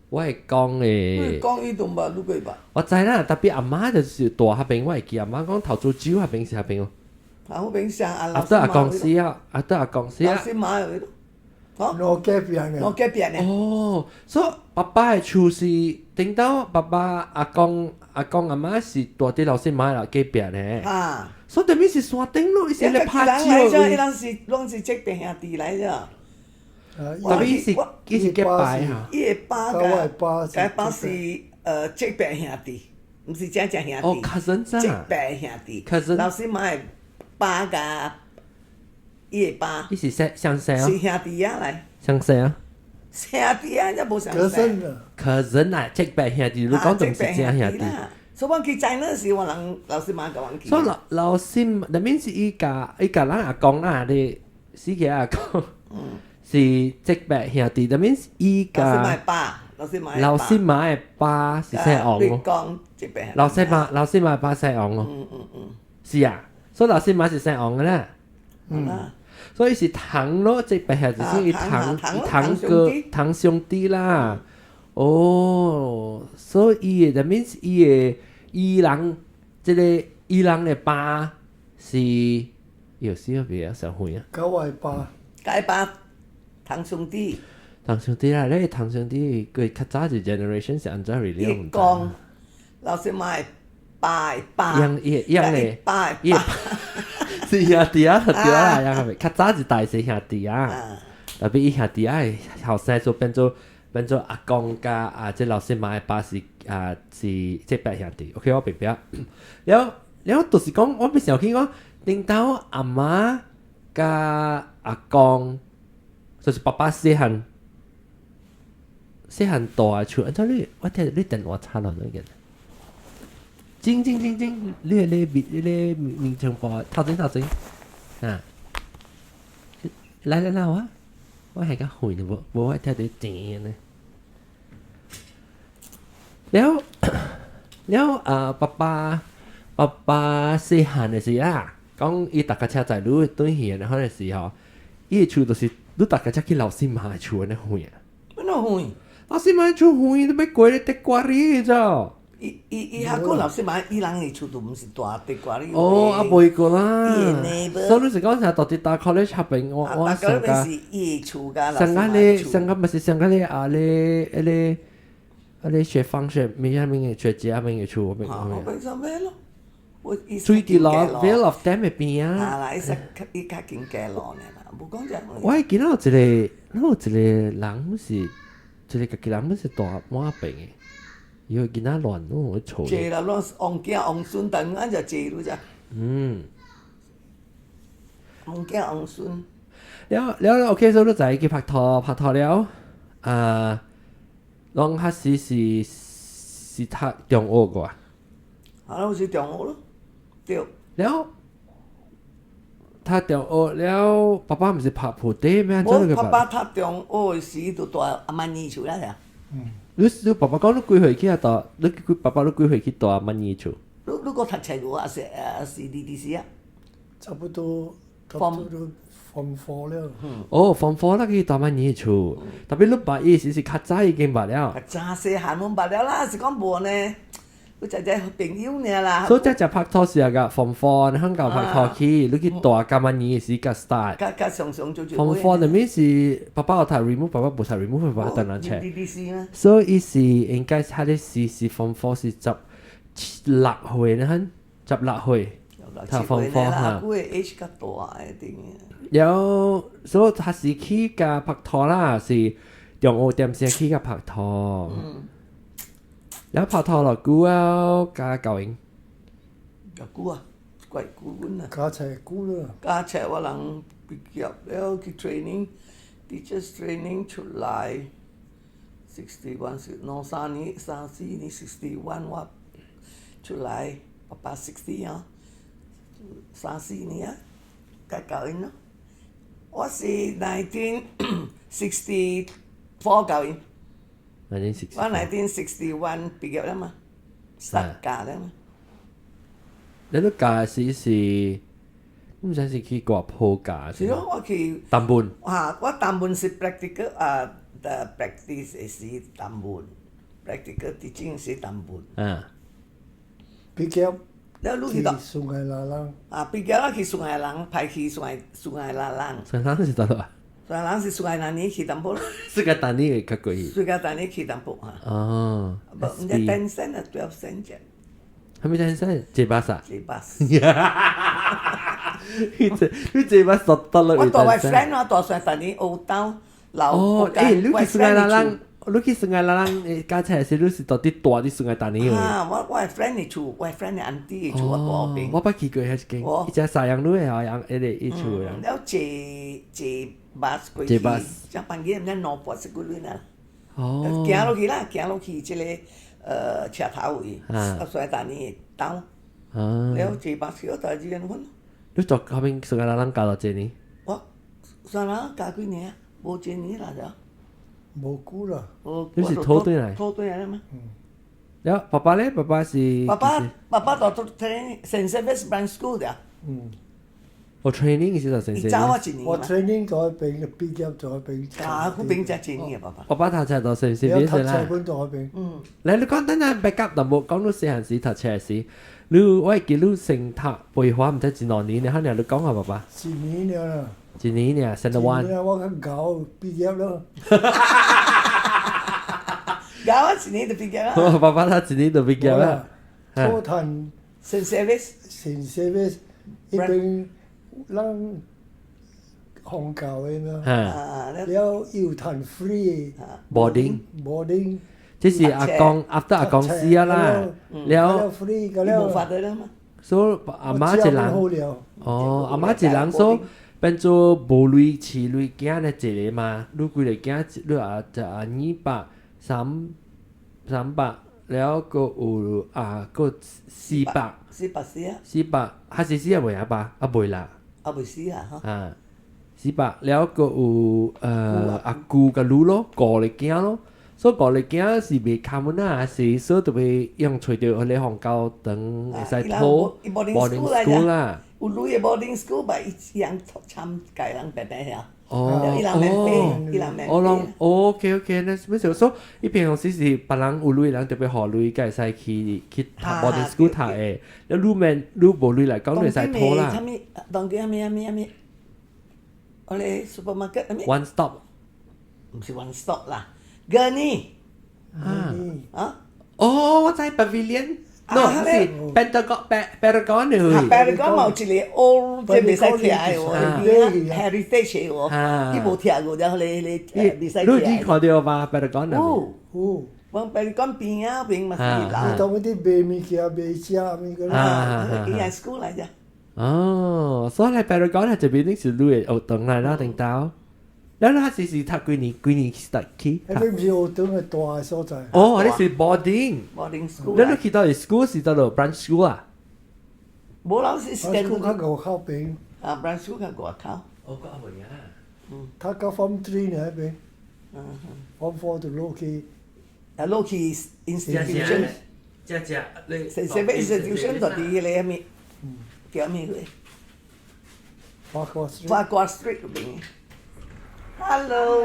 我會講的。
你講伊都毋捌，你過捌。
我知啦，特別阿媽就是大彼邊，我會記阿媽講頭做酒彼邊是彼邊哦。
啊，彼邊上阿
阿得阿公死啊，阿得阿公死啊。
老師媽有哦，
我隔壁呢。
我隔壁呢。
哦，所以爸爸的厝是頂到爸爸阿公阿公阿媽是住佇老師媽啦隔壁呢。
啊。
所以等於是山頂咯，伊是咧拍
人來咗，伊
招。
人是攏是這邊兄弟來咗。
特別是伊是結拜哈。
伊的爸
佮我的爸
佮爸是這邊兄弟，毋是正正兄弟。
哦，cousin
這邊兄弟。
cousin。
老師媽的爸佮伊的爸。
伊是相相生
是兄弟啊來。
相生啊。
兄弟啊，這無相
生。cousin 啊。
cousin 啊，這邊兄弟，你講就毋是正兄弟。
所以我去知那時，我人老師媽共阮去。
所以老老師，那邊是伊共伊共咱阿公啊，你死個阿公，是這邊兄弟，那邊是伊共。
老師媽的爸，老師媽。
老師媽的爸是姓王
你講這邊。
老師媽，老師媽爸姓王哦。是啊，所以老師媽是姓王的啦。所以是堂咯，這邊兄弟是伊堂堂哥、堂兄弟啦。哦，所以伊的，that means 伊的伊人，這個伊人的爸是有時候比較小遠啊。
佮我的爸，
佮爸堂兄弟。
堂兄弟啦，你堂兄弟佢較早一 generation 是按怎 relate？
伊講老師媽的爸的爸，
樣伊樣的
爸的爸，
是兄弟啊，對啦，樣係咪？較早一代是兄弟啊，特別伊兄弟啊，後生就變做。變做阿公佮啊，這老師媽的爸是啊是這伯兄弟，OK 我明白。了了，就是講我欲想起講，頂到阿媽佮阿公，就是爸爸細漢細漢大厝，按怎你我聽你電話插落那個，叮叮叮叮，你你你你名稱報頭前頭前，啊，來來來我，我係較遠無無我聽到叮呢。了了啊！爸爸爸爸細漢的時啊，講伊逐家車載你轉去的那個時候，伊的厝就是你逐家車去老師媽的厝按呢遠啊。
按怎遠？
老師媽的厝遠，你欲過咧地瓜里咋？
伊伊伊遐講老師媽，伊人的厝都毋是大地瓜里。
哦，啊袂過啦。
伊的
所以你是講啥？到佇大 college 合併，我我上個。
是伊的厝佮
上個咧，上個毋是上個咧啊咧，彼個。啊！你學方學咩啥物嘅學姐啊，物嘅厝，我明
我平常咩咯？我
水佇落 Vale of Dam 的邊啊。
啊啦，伊說伊較近街路呢啦，無講這。
我會記得有一個，那有一個人是一個家己人，是大滿邊的，伊個囡仔亂攏會吵。
濟啦，攏是王囝王孫，但按就濟愈只。王囝王孫。
了了，OK，所以你知去拍拖，拍拖了，啊。攏較時是是讀中學個啊？
啊，我是中學咯，對。
了，讀中學了，爸爸毋是拍鋪底咩？
我爸爸讀中學時就住阿曼尼厝啦。
你你爸爸講你幾歲去啊？住你爸爸你幾歲去住阿曼尼厝？
你你閣讀冊無？還是還是二二時啊？
差不多，差不多。Form four 了。
哦，form four 啦去住阿曼尼厝，特別你爸伊時是較早已經捌了。
較早細漢攏捌了啦，是講無呢？你只只朋友爾啦。
所以這只拍拖時啊個 form four，你肯夠拍拖去，你去住阿曼尼時較 start。
較較常常做做。
Form four 那邊是爸爸有讀 remove，爸爸無讀 remove，爸爸等人 check。所以是應該他的是是 form four 是16歲呢，16歲。讀 form four 哈。
佢 age 較大一點。
有，所以他是去共拍拖啦，是中學點先去共拍拖。然後拍拖落久啊，佮教𪜶。
偌久啊？怪久阮啊。
加冊久了。
加冊我人畢業了去 training，teachers training 出來，61是兩三年、三四年，61我出來，爸爸 60 啊，三四年啊，佮教𪜶咯。我是 1964 教𪜶。
1964。
我 1961 畢業了嘛，start 教了嘛。
你都教時是，毋知是去外埔教。
是咯，我去。
淡本。
啊，我淡本是 practical 啊，的 practice 是淡本，practical teaching 是淡本。
畢業。
了，你去到。
順愛拉人。
啊，畢業了去順愛人，派去順愛順愛拉人。
順愛人是佗落？
所以人是蘇格蘭尼去淡薄咯。
蘇格蘭尼會較貴。
蘇格蘭尼去淡薄嚇。
哦。
無，毋知 10 cent 啊，12 cent 啫。
係咪 10 cent？坐巴士。
坐巴士。
你坐巴士得啦。
我帶我 friend 我帶上當年學當老。
哦，欸，你去蘇格蘭人，你去蘇格蘭人駕車時，你是到底住佇蘇格蘭尼？
啊，我 friend 的厝，我 friend 的 auntie 的厝，我住後邊。
我捌去過彼一間，伊只沙洋路的吼，人彼個伊厝的。
了坐坐巴士過去，才半夜毋知280幾鐳啊。
哦。
行落去啦，行落去這個車頭位，啊，蘇格蘭尼的兜。
啊。
了坐巴士我帶一分。
你住後面蘇格蘭人教偌濟年？
我蘇格蘭教幾年啊？無幾年啦，就。
無久啦。
你是討轉來？
討轉來嗎？
了，爸爸咧？爸爸是？
爸爸，爸爸就讀 training Saint Xavier's Branch School 的。
嗯。
我 training 是就 Saint Xavier's。
伊早我一年
我 training 在邊，畢業在邊。
啊，嗰邊才一年啊，爸爸。
爸爸讀冊就 Saint Xavier's 啦。
讀冊本在邊。
嗯。
來，你講等陣 back up 淡薄，講你細漢時讀冊時，你我會記你先讀培華，毋知一兩年，你可能你講啊，爸爸。
一年了啦。
一年爾，Standard One。
我較𠢕畢業咯。
𠢕啊，一年就畢業啦。
爸爸他一年就畢業啦。
初談
Saint Xavier's。
Saint Xavier's 彼邊咱孔教的嘛。了又談 free。
boarding。
boarding。
這是阿公，after 阿公死啊啦，了。
free 個了。
無法得了嘛。
所以阿媽一人。哦，阿媽一人所以變做無鐳飼鐳囝咧一個嘛，你幾个囝，你也就啊200三百，了閣有啊閣四百。
四百四啊。
四百，還是四啊袂啊吧？啊袂啦。
啊袂死啊！吼。
啊，四百了閣有阿姑佮女咯，五个囝咯。所以五個囝是袂較門啊，是所以特別用揣著彼個紅教堂會使討
boarding school 啦。有鐳的 boarding school，嘛伊人參家人白白遐。
哦，
伊人免費，伊人免費。
哦，攏 OK OK，那什麼時候？所以伊平常時是別人有鐳人特別予鐳，才會使去讀 boarding school 讀的。了你免你無鐳來講，你會使討啦。
當今當今啥物啥物啥物？我咧 supermarket 啥物
？One stop。
毋是 one stop 啦，Gurney。
啊。
啊？
哦，我知 Pavilion。no，是 Pentagon Paragon 的。
Paragon 嘛有一個 old 這袂使拆的喎，heritage 的喎，伊無拆過，然後咧咧袂使拆。
你已經看到吧？Paragon
有。
有。
往 Paragon 邊仔邊嘛是樓。
當嗰啲賣物件賣食物個。
啊，伊係 school 來啫。
哦，所以 Paragon 係這邊是你的學堂來啦，頂頭。了你是讀幾年？幾年 start 去？
彼毋是學堂的大的所在。
哦，你是 boarding。
boarding school。
你去到是 school 是佗落 branch school 啊？
無老是
school 較外口邊。
啊，branch school 較外口。
哦，閣袂啊。
嗯。
讀到 form three 呢彼邊。
嗯哼。
form four 就落去。
啊，落去 institution。
只只你。
成成咩 institution 就佇彼個啥物？叫咩個？
Farquhar Street。
Farquhar Street 嗰邊。Hello，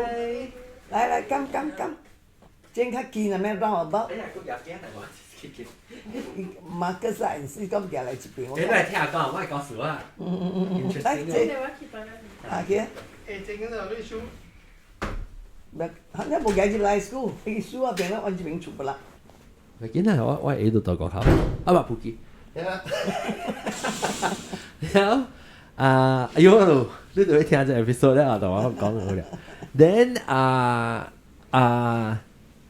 來來，come come come，真較近啊，咩 round about。
哎呀，閣舉鏡來我，
馬克思是講行來這邊。
你來聽下講，我會告訴我。
嗯嗯嗯嗯。來，這。啊去。
欸，這個就你收。
袂，你無行入來 school，伊書啊邊咧，阮這邊厝不啦。
袂緊啊，我下度到外口，啊唔，不記。然後啊，哎呦，你就會聽這 episode 了，就我講好了。Then 啊啊，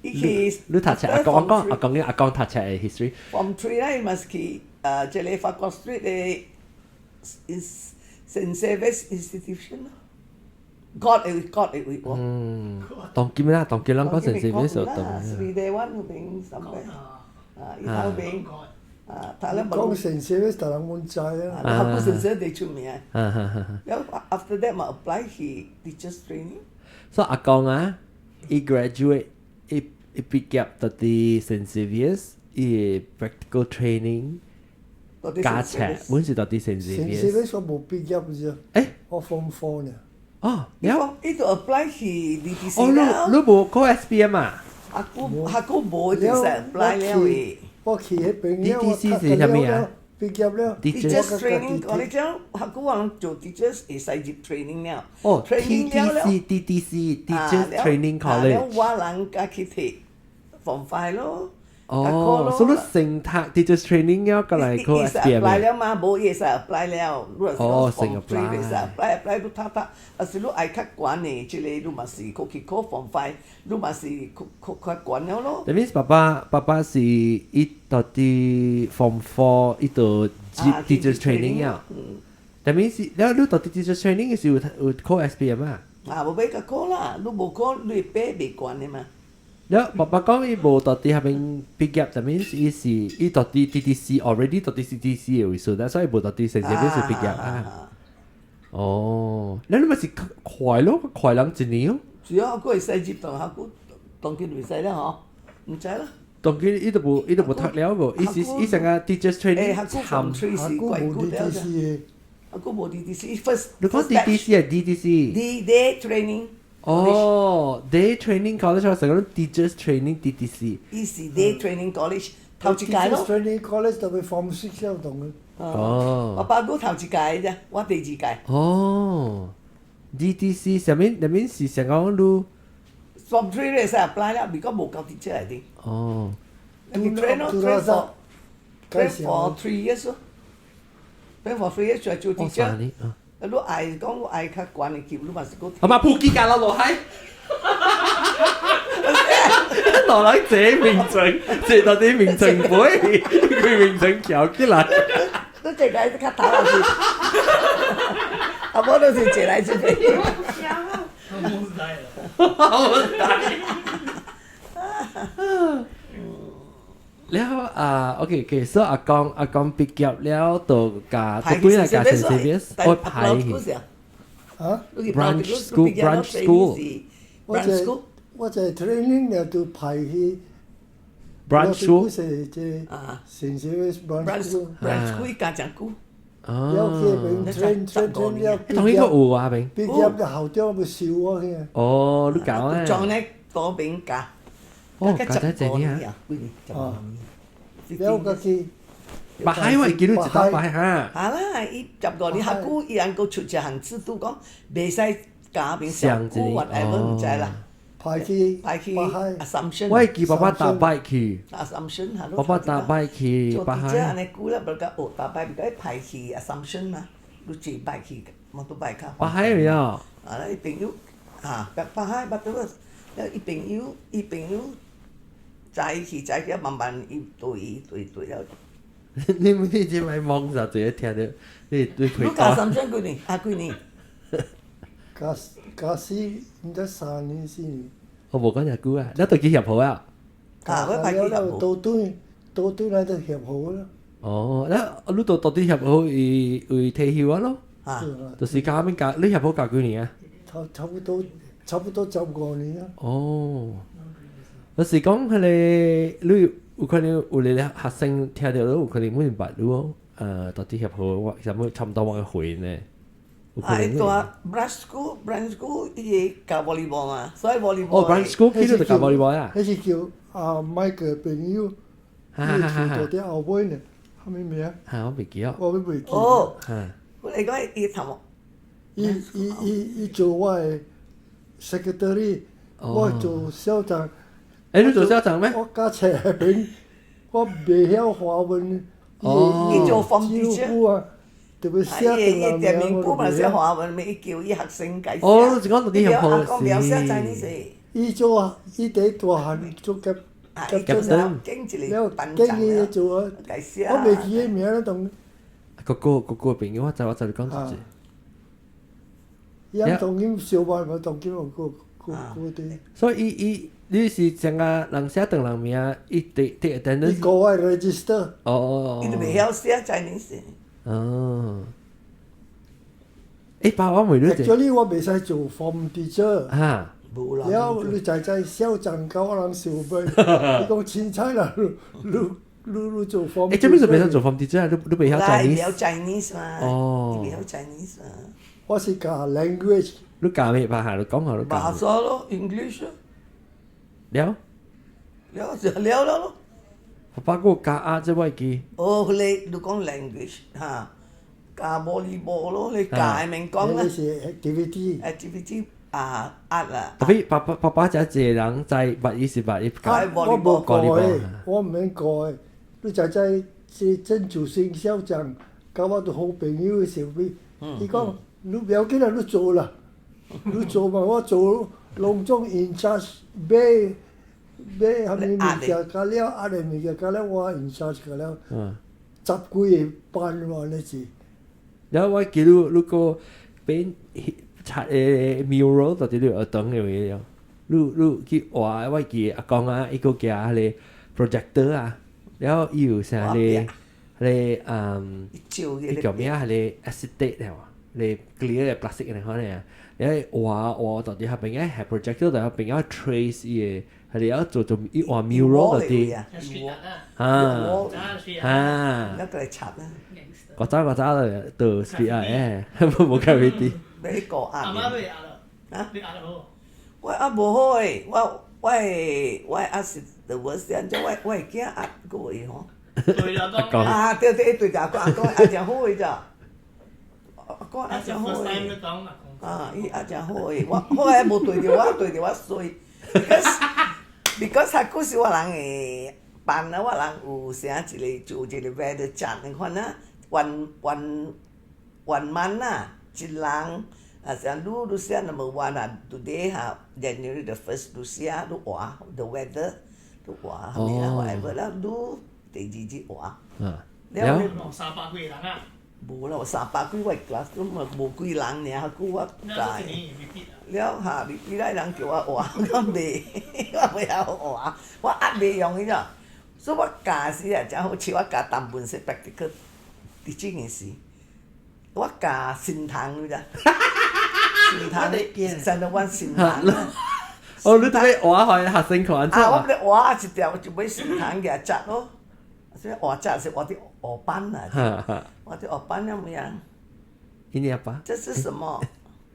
伊去
你讀冊阿公講阿公阿公讀冊的 history。
Form three 咧，伊嘛是去啊，這個 Farquhar Street 的 Saint Xavier's Institution 咯。God 的位，God 的位無。
嗯，當今啦，當今咱講 Saint Xavier's 就當。
Sri Dewan 嗰邊上邊，啊，伊頭邊。啊，讀了
講 Saint Xavier's 逐人攏知啊。
啊，學過 Saint Xavier's 最出名。了 after that 嘛 apply 去 teachers training。
所以阿公啊，伊 graduate 伊伊畢業到佇 Saint Xavier's，伊 practical training 加冊，阮是到佇 Saint
Saint
Xavier's。
Xavier's 我無畢業不是？
欸，
我 form four 呢。
哦，
了。伊就 apply 去 DTC
哦，你無考 SPM 啊？
阿姑阿姑無就是 apply 了的。
我去彼邊
DTC 是啥物啊？
畢業了。
Teachers training college 了，學久人做 teachers 會使入 training 了。
哦
training 了了
，TTC DTC Teachers Training College。
了我人家去提 form five 咯。
哦，所以你先讀 Teachers Training 了，過來考 SPM。
apply 了嘛，無伊會使 apply 了。
哦，先 apply。
會使 apply apply 你讀讀，啊是你愛較懸的，這個你嘛是閣去考 form five，你嘛是閣閣較懸了咯。
That means 爸爸是伊到底 form four 伊就 Teachers Training 了。That means 了你到底 Teachers Training 是有考 SPM 啊？
啊，無欲共考啦，你無考，你會爬袂懸的嘛。
了爸爸講伊無到底彼邊畢業，that means 伊是伊到底 DTC already 到底 DTC 的位數，所以無到底成這邊是畢業啊。哦，你你咪是快咯，快人一年哦。
主要閣會使入當學久，當今袂使了吼，毋知啦。
當今伊都無讀了無，伊是伊成個 teachers training
學久 form three 是怪久了。
學
久無 DTC first。
你講 DTC 啊 DTC？
D day training。
哦，Day Training College 我成個 Teachers Training DTC。
伊是 Day Training College 頭一屆咯。
Teachers Training College 就會 Form Six 了同嘅。
哦。
我爸閣頭一屆啫，我第二屆。
哦，DTC 啥物？啥物是想講你
Form Three 你會使 apply 啦，如果無夠 teacher 嚟的。
哦。
你 train 咯，train for train for 3 years 咯，train for 3 years 就做 teacher。
三年啊。
你愛講我愛較懸的級，你嘛是閣。
阿媽普吉架落海。落來這名證，這到底名證背，佢名證翹起來。
你這個較頭啊是，啊無就是坐來這邊。
我冇在了。
我在。了啊，OK OK，所以阿公畢業了，就共讀幾來共聖 Xavier's，我排去。
啊
？Branch school branch school。
我就 training 了就排去。
Branch school。
是這聖 Xavier's branch school。
branch school 加真久。
了去邊 train train train 了。
同呢個有啊邊。
畢業就校長咪收我去。
哦，你搞啊？
裝咧嗰邊教。
哦，教得這年啊。
啊。了個去。
白海我會記得一道白哈。
啊啦，伊15年學久，伊還閣出一項制度講，袂使教邊上久，whatever 毋知啦。
排去
排去 Assumption。
我會記爸爸搭 bike 去。
Assumption
爸爸搭 bike 去。
做記者按呢久了，無甲學搭 bike，甲排去 Assumption 嘛，你坐 bike 去，摩托 bike 較。
北海有啊，
伊朋友啊，北海捌倒，了伊朋友載去載去，慢慢伊對對對了。
你這擺懵啥？直接聽到你對開。
你教 Assumption 幾年？啊幾年？
教教四，毋知3年4年。
我無講遮久啊，你都去協和啊？
啊，我排去協和。
倒轉倒轉來就協和啦。
哦，那你都到底協和為退休啊咯？
啊，
就是教邊教，你協和教幾年啊？
差不多15年啊。
哦，就是講彼個你有可能有個學生聽到有可能會明白你哦，到底協和我差不多我個回呢。
啊，伊大 branch school branch school 伊會教 volleyball 嘛，所以 volleyball。
哦，branch school 去就教 volleyball 啊？
彼是叫阿 Michael 朋友，伊厝住佇後尾呢，啥物名？
嚇，我袂記哦。
我袂記。
哦，我來講伊頭。
伊做我的 secretary，我做校長。
欸，你做校長咩？
我甲冊彼邊，我袂曉華文。
哦。
伊做 form teacher
啊。特別寫
伊伊店面簿嘛寫華文，咪伊叫伊學生解寫。
哦，是講到你協和
是。
伊做伊佇大漢做夾
夾夾燈，
了建議做啊，我袂記得名了，當。
哥哥哥哥朋友，我知你講啥子。
伊當今小班嘛，當今有個個個啲。
所以伊伊你是將個人寫當人名，伊佇佇等
伊國外 register。
哦哦哦。
伊都袂曉寫 Chinese。
哦。欸，爸，我問你一
個。Actually，我袂使做 form teacher。
哈。
無啦。
了，你知知校長共我人相罵，伊講凊彩啦，你做 form。
欸，這邊是袂使做 form teacher 啊？你袂曉 Chinese？
袂曉 Chinese 嘛？
哦。
袂曉 Chinese 嘛？
我是教 language。
你教咩？白下你講下你教。
白話咯，English。
了。
了就了了咯。
爸爸閣教 art 這我會記。
哦，彼個你講 language 哈，教 volleyball 咯，你教的免講啦。
那是 activity。
activity 啊 art 啦。
Tapi 爸爸爸爸才一個人知，捌伊是捌伊教。
我無教的，我毋免教的。你知知這鄭祖興校長，佮我做好朋友的時候，伊講你不要緊啦，你做啦，你做嘛，我做攏總 in charge 買買啥物物件，加了壓的物件，加了我 in charge 加了，十幾個班嘛，那是。
然後我記你你個變擦mural 到底你學堂的位了，你你去畫，我記阿公啊，伊閣寄彼個 projector 啊，然後伊有啥咧咧嗯，伊叫咩啊？彼個 acetate 了啊，咧 clear 的 plastic 的款啊，然後畫畫到底下邊個係 projector 到邊個 trace 伊個，係要做做伊畫 mural 到底，啊啊，
一個嚟插啦。
我走我走就 street 啊，誒，無 graffiti。
你個壓。
阿媽你壓啦？啊？你壓得好？
我壓無好誒，我我我壓是 the worst，按怎我我會驚壓過會吼。
對啦，講。
啊對對對，阿公阿公壓誠好誒咋？阿公壓誠好誒。啊，伊壓誠好誒，我我還無對著我，對著我衰。Because because 較久是我人會辦啊，我人有啥一個做一個 weather chart 你看啊。one one one month 啊，一人啊，像你 Lucia number one 啊，today 哈，January the first Lucia 你畫 the weather 你畫啥物啦，whatever 啦，你第二日畫。
了。
300幾個人啊？
無啦，三百幾我 class 都嘛無幾人爾，較久我教。了哈，伊來人叫我畫，我袂，我袂曉畫，我壓袂用伊咋，所以我教時啊，誠好笑，我教淡文說 practical。佇這件事，我教神童你知？神童，神童阮神童。
哦，你睇畫予學生看
啊，我咧畫一條就買神童舉紮咯，所以畫紮是畫佇黑板啊，畫佇黑板了物啊。
Ini apa？
這是什麼？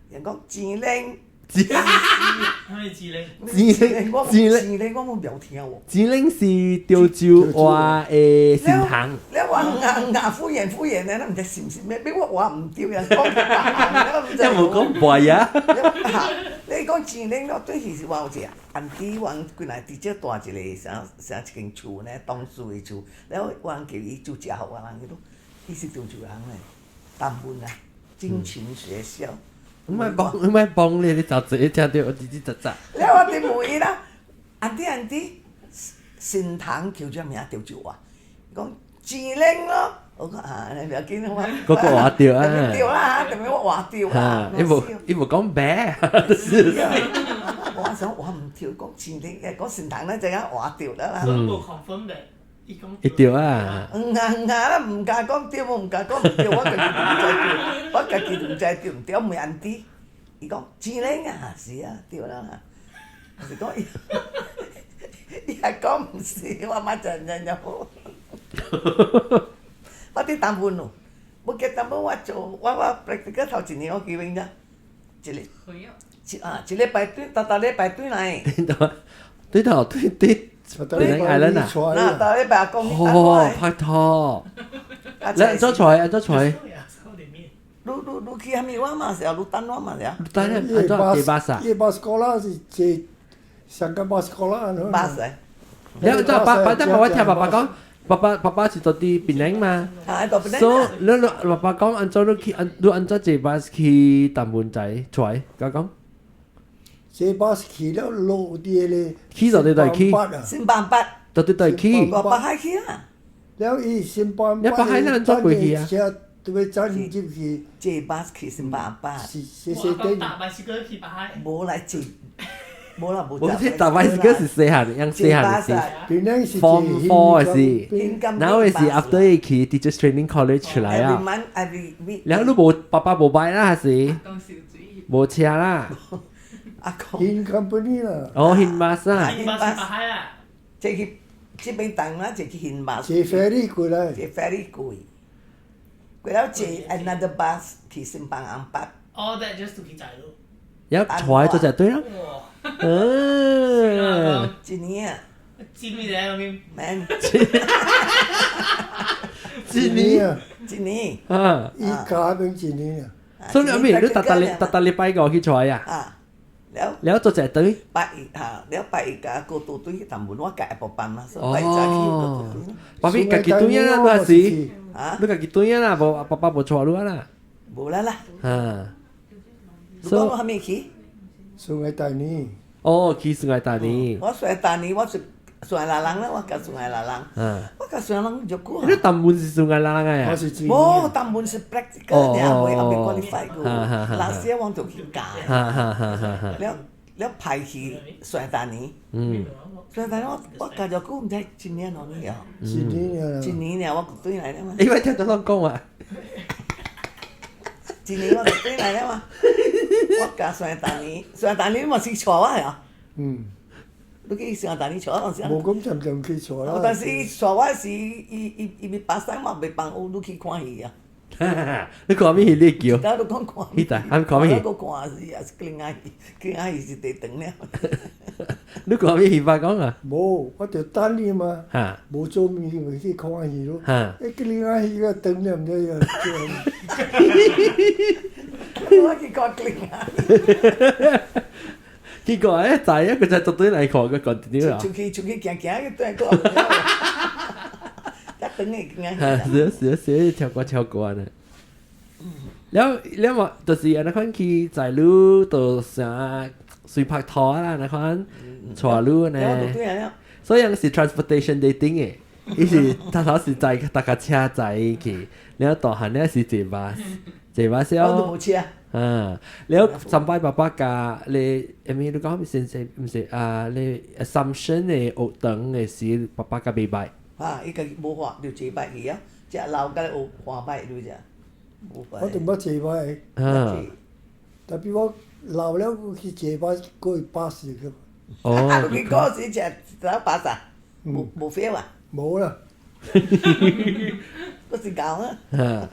人講錢鈴。
啥物錢鈴？
錢鈴，
錢鈴，我冇袂聽喎。
錢鈴是潮州話的神童。
你話硬硬敷衍敷衍的，咱毋知是毋是咩？俾我話毋對，人講別行，我毋知。
你無講白啊？
你講錢鈴，我對是話有一個 auntie，我幾來直接帶一個啥啥一間厝呢，當事的厝，了我人叫伊煮食予我人，伊講伊是潮州人咧，淡文啊，金琴學校。
唔係幫唔係幫你，你就自己聽到我吱吱喳喳。
了我佇問伊啦，auntie auntie，神童叫啥名潮州話？伊講錢鈴咯。我講啊，你袂要緊我。
嗰個話對啊。
對啦，特別我話對啦。
伊無伊無講白。
我想我毋對，講錢鈴，講神童咱知影話對啦。
所以無 confirm 的，伊講。
伊對啊。
毋啊毋啊啦，毋敢講對，毋敢講毋對，我家己毋知對，我家己毋知對毋對，我問 auntie，伊講錢鈴啊，是啊，對啦。我是講伊，伊也講毋是，我嘛真真真好。我佇淡文咯，無結淡文我做，我我 practical 頭一年我記得咋，一個，一啊一禮拜對，逐逐禮拜轉來。
對頭對對，對 island 啊。
那逐禮拜講你
哦，拍拖。你按怎揣？按怎揣？
你你你去啥物我嘛是啊，你等我嘛是啊。
等按怎坐巴士啊？
伊巴士過啦是坐上個巴士過啦。
巴士。
你按怎爸爸？等我聽爸爸講。爸爸爸爸是到佇檳城嘛，所以你你爸爸講按怎你去按你按怎坐巴士去淡文仔出來，甲講。
坐巴士去了落啲咧。
去到底對去？
新辦八。
到底對去？
我北海去啊。
了伊新辦
你北海咱怎過去啊？
車都欲轉入去。
坐巴士去新辦八。
是是是等。
搭巴士過去北海。
無來坐。無啦，無。
我這搭巴士是細漢，樣細漢是。Form four 是，然後是 after 伊去 Teachers Training College 出來啊。然後你無爸爸無買啦，還是？無車啦。
Hin company 啦。
哦，hin bus 啊。
hin bus 北海啊。
這去這邊等啦，這去 hin bus。
坐 ferry 過來。
坐 ferry 過，過了坐 another bus 去新邦安八。
All that just to 去載路。
一坐做就對啦。嗯。
一年啊。
知咩嚟啊？
免。
一年
啊，
一年。
啊，
伊教免一年啊。
所以阿咪你逐逐禮逐逐禮拜五去揣啊？
啊，了。
了做一對。
拜一哈，了拜一家過渡隊，但門我家無辦嘛，所以拜一早去過渡隊。
爸比家己對啊，你還是？
啊？
你家己對啊啦，無爸爸無帶你啊啦。
無啦啦。
啊。
你講我還未去？
順愛大年。
哦，去順愛大年。
我順愛大年，我是順愛拉人啦，我甲順愛拉人。我甲順愛人足久。
你淡門是順愛拉人啊？
我是
無，淡門是 practical，爾，未還未 qualify 過。老師我就去教。了了派去順愛大年。順愛大年我我教足久，毋知一年兩年啊。
一年啊。
一年爾，我就轉來了嘛。
因為聽到攏講話。
一年我就轉來了嘛。我教順愛大年，順愛大年嘛是帶我啊。
嗯。
你去順愛大年帶我當時。
無講漸漸去帶啦。
但是伊帶我時，伊伊伊欲巴生嘛袂放有你去看戲啊。
你看咩戲？你叫？
我都講看。
彼台，還看咩戲？
我看是也是吉仔戲，吉仔戲是第長了。
你看咩戲？爸講啊？
無，我就等你嘛。無做物咪去看戲咯。欸，吉仔戲個長了，毋知啊。
我去看吉仔。
結果誒，知啊，佢就絕對來看個 continue 啊。
出去出去行行，去轉過。一等你吉仔
戲。是是是，跳過跳過呢。了了嘛，就是按呢款去載你到啥隨拍拖啦，那款帶你呢。所以是 transportation dating 的，伊是頭頭是載大家車載去，了大漢了是坐巴坐巴士。
我都無車。
啊，了上擺爸爸教你，啥物你講先生毋是啊？你 assumption 的學堂的時，爸爸教袂歹。
啊，伊家己無畫就坐擺去啊，食老甲學滑擺就只。
我都毋捌坐巴的。
啊。
Tapi 我老了去坐巴過去巴士去。
哦。
你嗰時食走巴士，無無飛啊？
無啦。
嗰時教啊。
啊！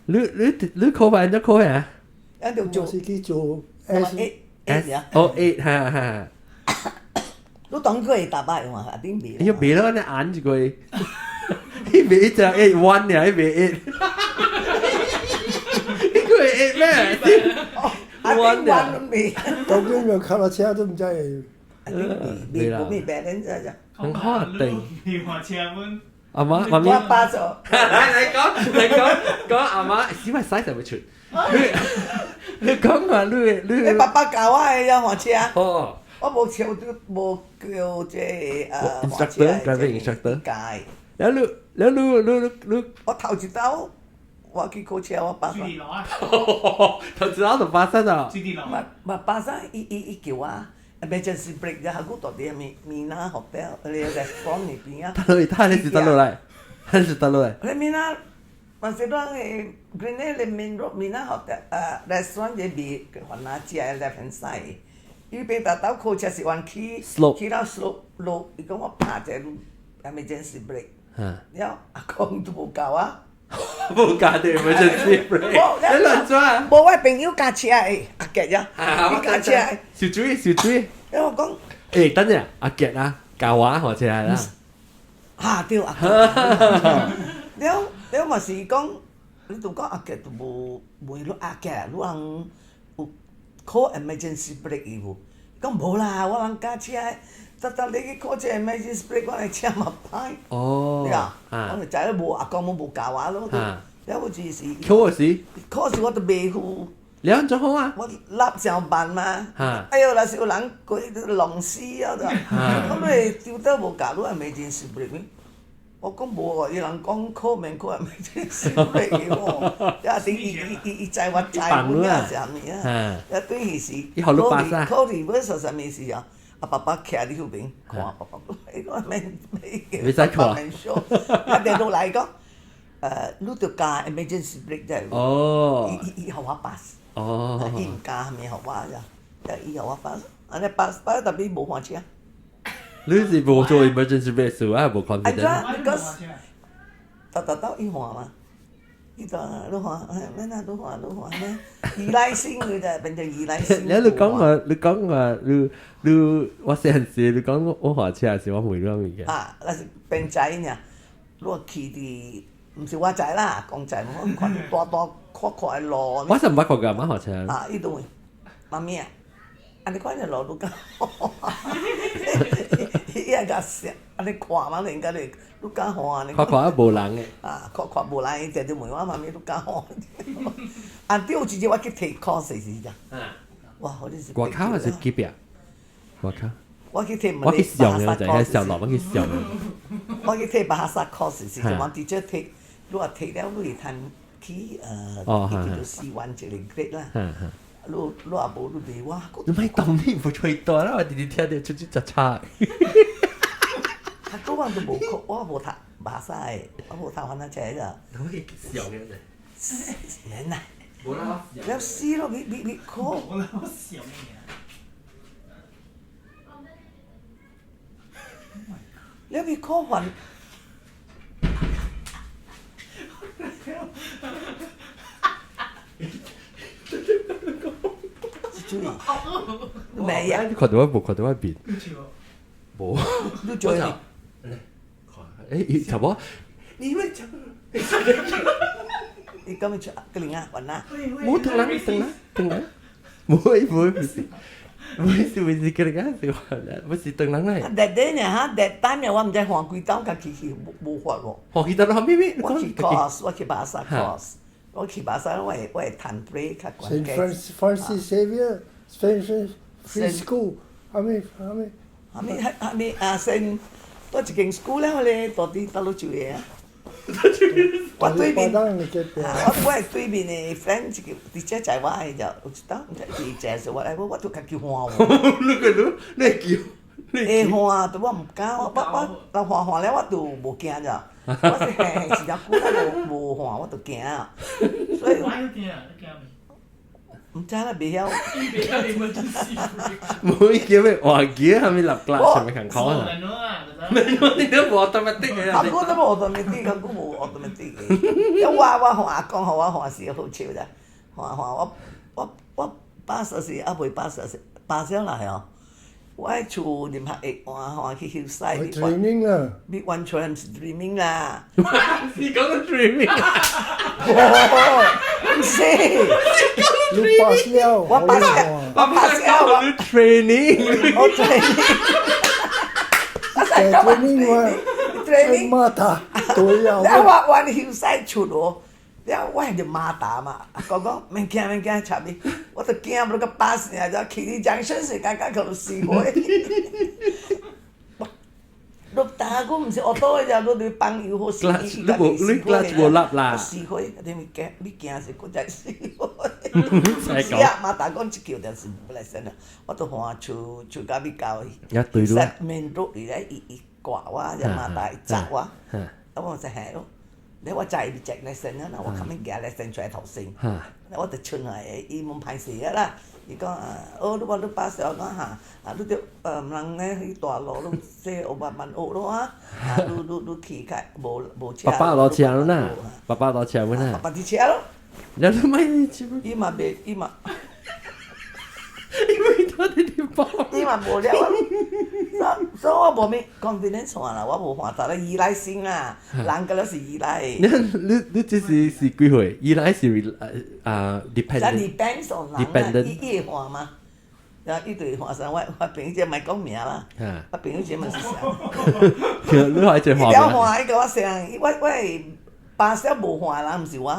你你你考完就考啊？
一條做。
我是去做 S
S
哦 eight 哈哈。
你當過會打擺嘛？阿頂未？
伊未咯，你按一個。伊未一隻 eight one 爾，伊未 eight。伊個 eight 咩？
One 爾。未。
當然用腳踏車都毋知會。
未啦。無咩病，你知咋？
很可定。
你換車本。
阿媽，媽咪。
我爸做。
來來講，來講，講阿媽，死咪使就會出。你你講話你你。
你爸爸教我的呀，換車。
哦。
我無笑，無叫這個
instructor driving instructor
教。
了你了你你你。
我頭一道，我去考車，我巴剎。
頭一道就巴剎啊。
嘛嘛巴剎，伊伊伊叫我。Emergency brake 就下古到啲咪咪那 hotel，你 restaurant 那邊啊。
他落，他你是倒落來，他是倒落來。
你咪那，嘛是講誒，green 咧 main road 咪那 hotel，restaurant 這邊雲南食的 left hand side。伊邊達到考車是彎去，去到 slope 路，伊講我拍一個 emergency brake。了阿公都無教啊。
無教對 emergency brake。你亂轉啊？
無，我朋友駕車的，阿傑呀，伊駕車的。
小水小水。
因為我講，
欸，等陣，阿傑啊，教我學車啦。
哈對，阿傑。了了嘛是講，你都講阿傑都無袂落阿傑，你人有考 emergency brake 伊無？講無啦，我人駕車的，逐逐你去考這 emergency brake，我的車嘛歹。
哦。
對啊，我就知影無阿公無無教我咯。了我就是。
考時？
考試我都袂赴。
你按怎好啊？
我立上慢嘛。哎喲，若是有人過弄死啊！就，我你丟倒無教你 emergency brake 我講無哦，伊人講考免考 emergency brake 喎。啊，等伊伊伊伊知我知，阮也是啥物啊？啊，等於是考試考試要說啥物事啊？啊，爸爸徛佇後邊看，爸爸伊講免免
看，
免笑。啊，電落來講，你著加 emergency brake 才有。
哦。
伊伊伊予我 pass。
哦。
伊毋加啥物予我咋？伊予我 pass，按呢 pass pass 特別無換車。
你是無做 emergency brake 數啊？無 confident。
按怎？Because 逐逐到伊換嘛。伊就你看，免啊，你看你看咩？依賴性佢就變成依賴性。
你講我，你講我，你你我細漢時，你講我駛車時，我問你物件。
啊，那是變仔爾，你去佇，毋是我知啦，講真，我看到大大闊闊的路。
我是毋捌看過阿媽駛車。
啊，伊就問媽咪啊，按呢款的路你敢？伊也共笑，按呢看嘛，人家咧，你敢駛？
看看啊，無人的。
啊，看看無人，伊定定問我媽咪，你敢駛？啊，對，有一日我去提 course 時陣。哇！予你是。
外口還是隔壁？外口。
我去提。
我去上嘅就係上落，我去上。
我去提 Bahasa course 時陣，我直接提，你若提了，你會通去叫做 C1 一個 grade 啦。你若無你袂我。
你莫當你無吹大啦，我直直聽著出去食差。
啊，嗰我都無考，我無讀 Bahasa 的，我無讀番仔冊個。
我去上嘅。
免啦。
無啦。
了死咯！你考。
無啦，我笑你啊！
了去考還。注意。未啊？
你看到我無？看到我面？無。
你做啥？
欸，差不多。你們講。
你敢欲出個零啊？還啊？
無轉來，轉來，轉來。無無不是，不是不是，個零啊是還來，不是轉來。
That day 呢哈，that time 呢，我毋知換幾檔，家己去無無法喎。
換幾檔咯？咩咩？
我去 course，我去 Bahasa course，我去 Bahasa，我會我會趁 break 較懸
Saint Francis Xavier Saint Free School，啥物啥物？
啥物啥物啊？先倒一間 school 了咧，到底佗落就個啊？我對面，我我的對面的 friend 一個，直接載我的就有一當，毋知伊載是我來，我我都家己換喎。
你個你你會叫？
會換，但我毋敢，我我我換換了我就無驚咋。我是嘿是誠久了無無換，我就驚。所以。
我驚，你驚
毋知啦，袂曉。
無伊叫咩換機，啥物立格，啥物共款啊？你都無 automatic 嘅。
較久都無 automatic，較久無 automatic 嘅。因我我予阿公予我換是好笑咋，換換我我我 pass 時猶未 pass 時，pass 了啦吼。我喺厝入學會換換去休息。
Dreaming 啊！
你完全毋是 dreaming 啦。
是講個 dreaming。
毋是。
你 pass 了，
我 pass 了，我 pass 了，我
training。
我 training。
training 我
training
馬達對啊。
了我我休息出哦，了我係馬達嘛，阿公講免驚免驚，插你，我都驚無個巴士爾，就去你junction 時間甲去死火。落大我毋是學倒的，就你放油好死，
你無你 clutch 無落啦。
死火，你咪驚，你驚是閣再死火。是啊，馬達講這叫就是無來生啦，我都換厝厝到尾到。
也對咯。
面落嚟咧，伊伊掛我，只馬達伊砸我，啊我就嚇咯。你我載伊接來生啊，我較免行來生出來頭先。我就出來，伊問歹勢啊啦，伊講啊，哦，你話你巴士，我講哈，啊，你著毋通咧去大路，你說學慢慢學咯啊，啊，你你你去較無無車。
爸爸攞車啦，爸爸攞車啦。
爸爸佇車咯。
你都咪？
伊嘛袂，伊嘛。
伊袂到佇咧跑。
伊嘛無了啊，所所以我無咩 confidence 換啦，我無換逐個依賴性啦，人個了是依賴。
你你你這是是幾歲？依賴是啊 dependent。
depends on 人啊，伊伊會換嘛？然後伊就會換啥？我我朋友這莫講名啦，我朋友這嘛是啥？
你還一換？
伊了換，伊共我說，我我會巴士無換的人，毋是我，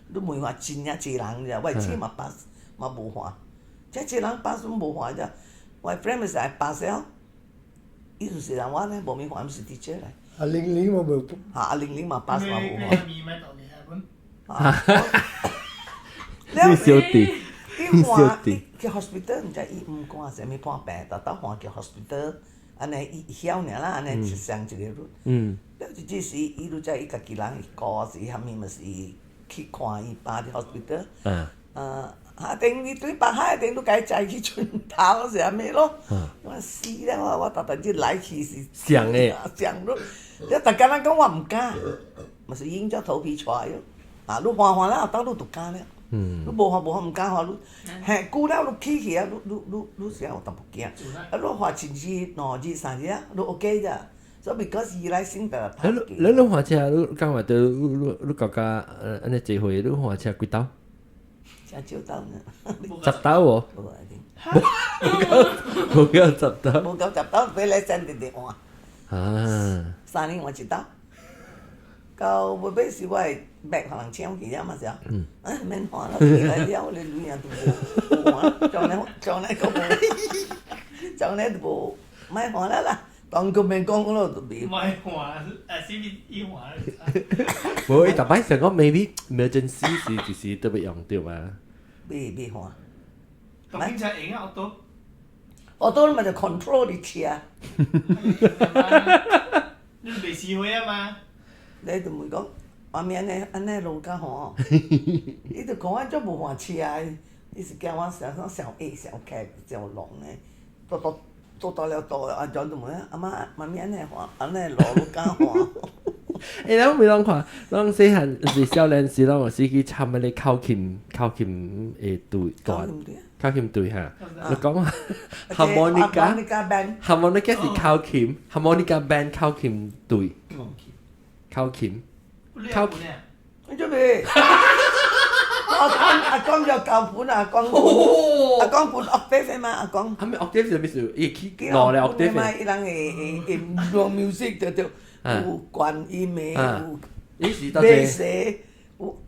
你問換真正濟人咋？我姊嘛巴嘛無換。這濟人巴士無換咋？我 friend 咪是愛巴士，伊就是人我呢，無咪換，毋是佇這來。
阿玲玲嘛無。
哈，阿玲玲嘛巴士嘛無換。
你小弟，
伊換去 hospital，毋知伊毋管啥物破病，逐逐換去 hospital，按呢伊曉爾啦，按呢一上一個路。嗯。了一這時，伊就知伊家己人會顧是啥物嘛是去看伊爸佇 hospital。嗯。啊！頂你對北海頂，你共伊載去村頭是啥物咯？我死了我我逐逐日來去是
上的，
上咯！你逐工人講我毋敢，嘛是硬著頭皮帶喲。啊，你換換了後當你就敢了。你無換無換毋敢換，你嘿久了你起去啊，你你你你是有淡薄驚。啊，你換一日、兩日、三日啊，你 OK 咋？所以 because 伊來先得
你你你換車，你講話對，你你你國家按呢這回你換車幾兜？
真少兜呢。
10兜喎。
無一定。
無夠10兜。
無夠10兜，俾你先直直換。
啊。
3年換一兜。到尾尾是我會欲予人搶去了嘛是啊？啊免換啦，起來了，你女人都無無換，將來將來閣無，將來就無，莫換了啦。當局免講咯，就袂。
莫換，是伊換。
無，伊逐擺想講 maybe emergency 是就是特別用著嘛。
袂袂換。
當警察用啊，auto。
auto 嘛就 control 你車。
你袂死火啊嘛？
你就問講，媽咪按呢按呢路較好，伊就講我足無換車的，伊是驚我想講上矮上徛上龍的，做做做到了到安怎就問阿媽媽咪按呢換按呢路你敢換？
欸，咱袂攏看，攏細漢是少年時，攏有時去參彼個口琴口琴的隊，口琴隊哈。你講話 harmonica harmonica 是口琴，harmonica band 口琴隊，口琴，
口琴。
你做咩？阿公阿公就教本阿公，阿公本 octave 嘛，阿公。
係咪 octave 是咩事？伊起落咧 octave
嘛，伊人會會會 music 就就有管音的，有貝斯，有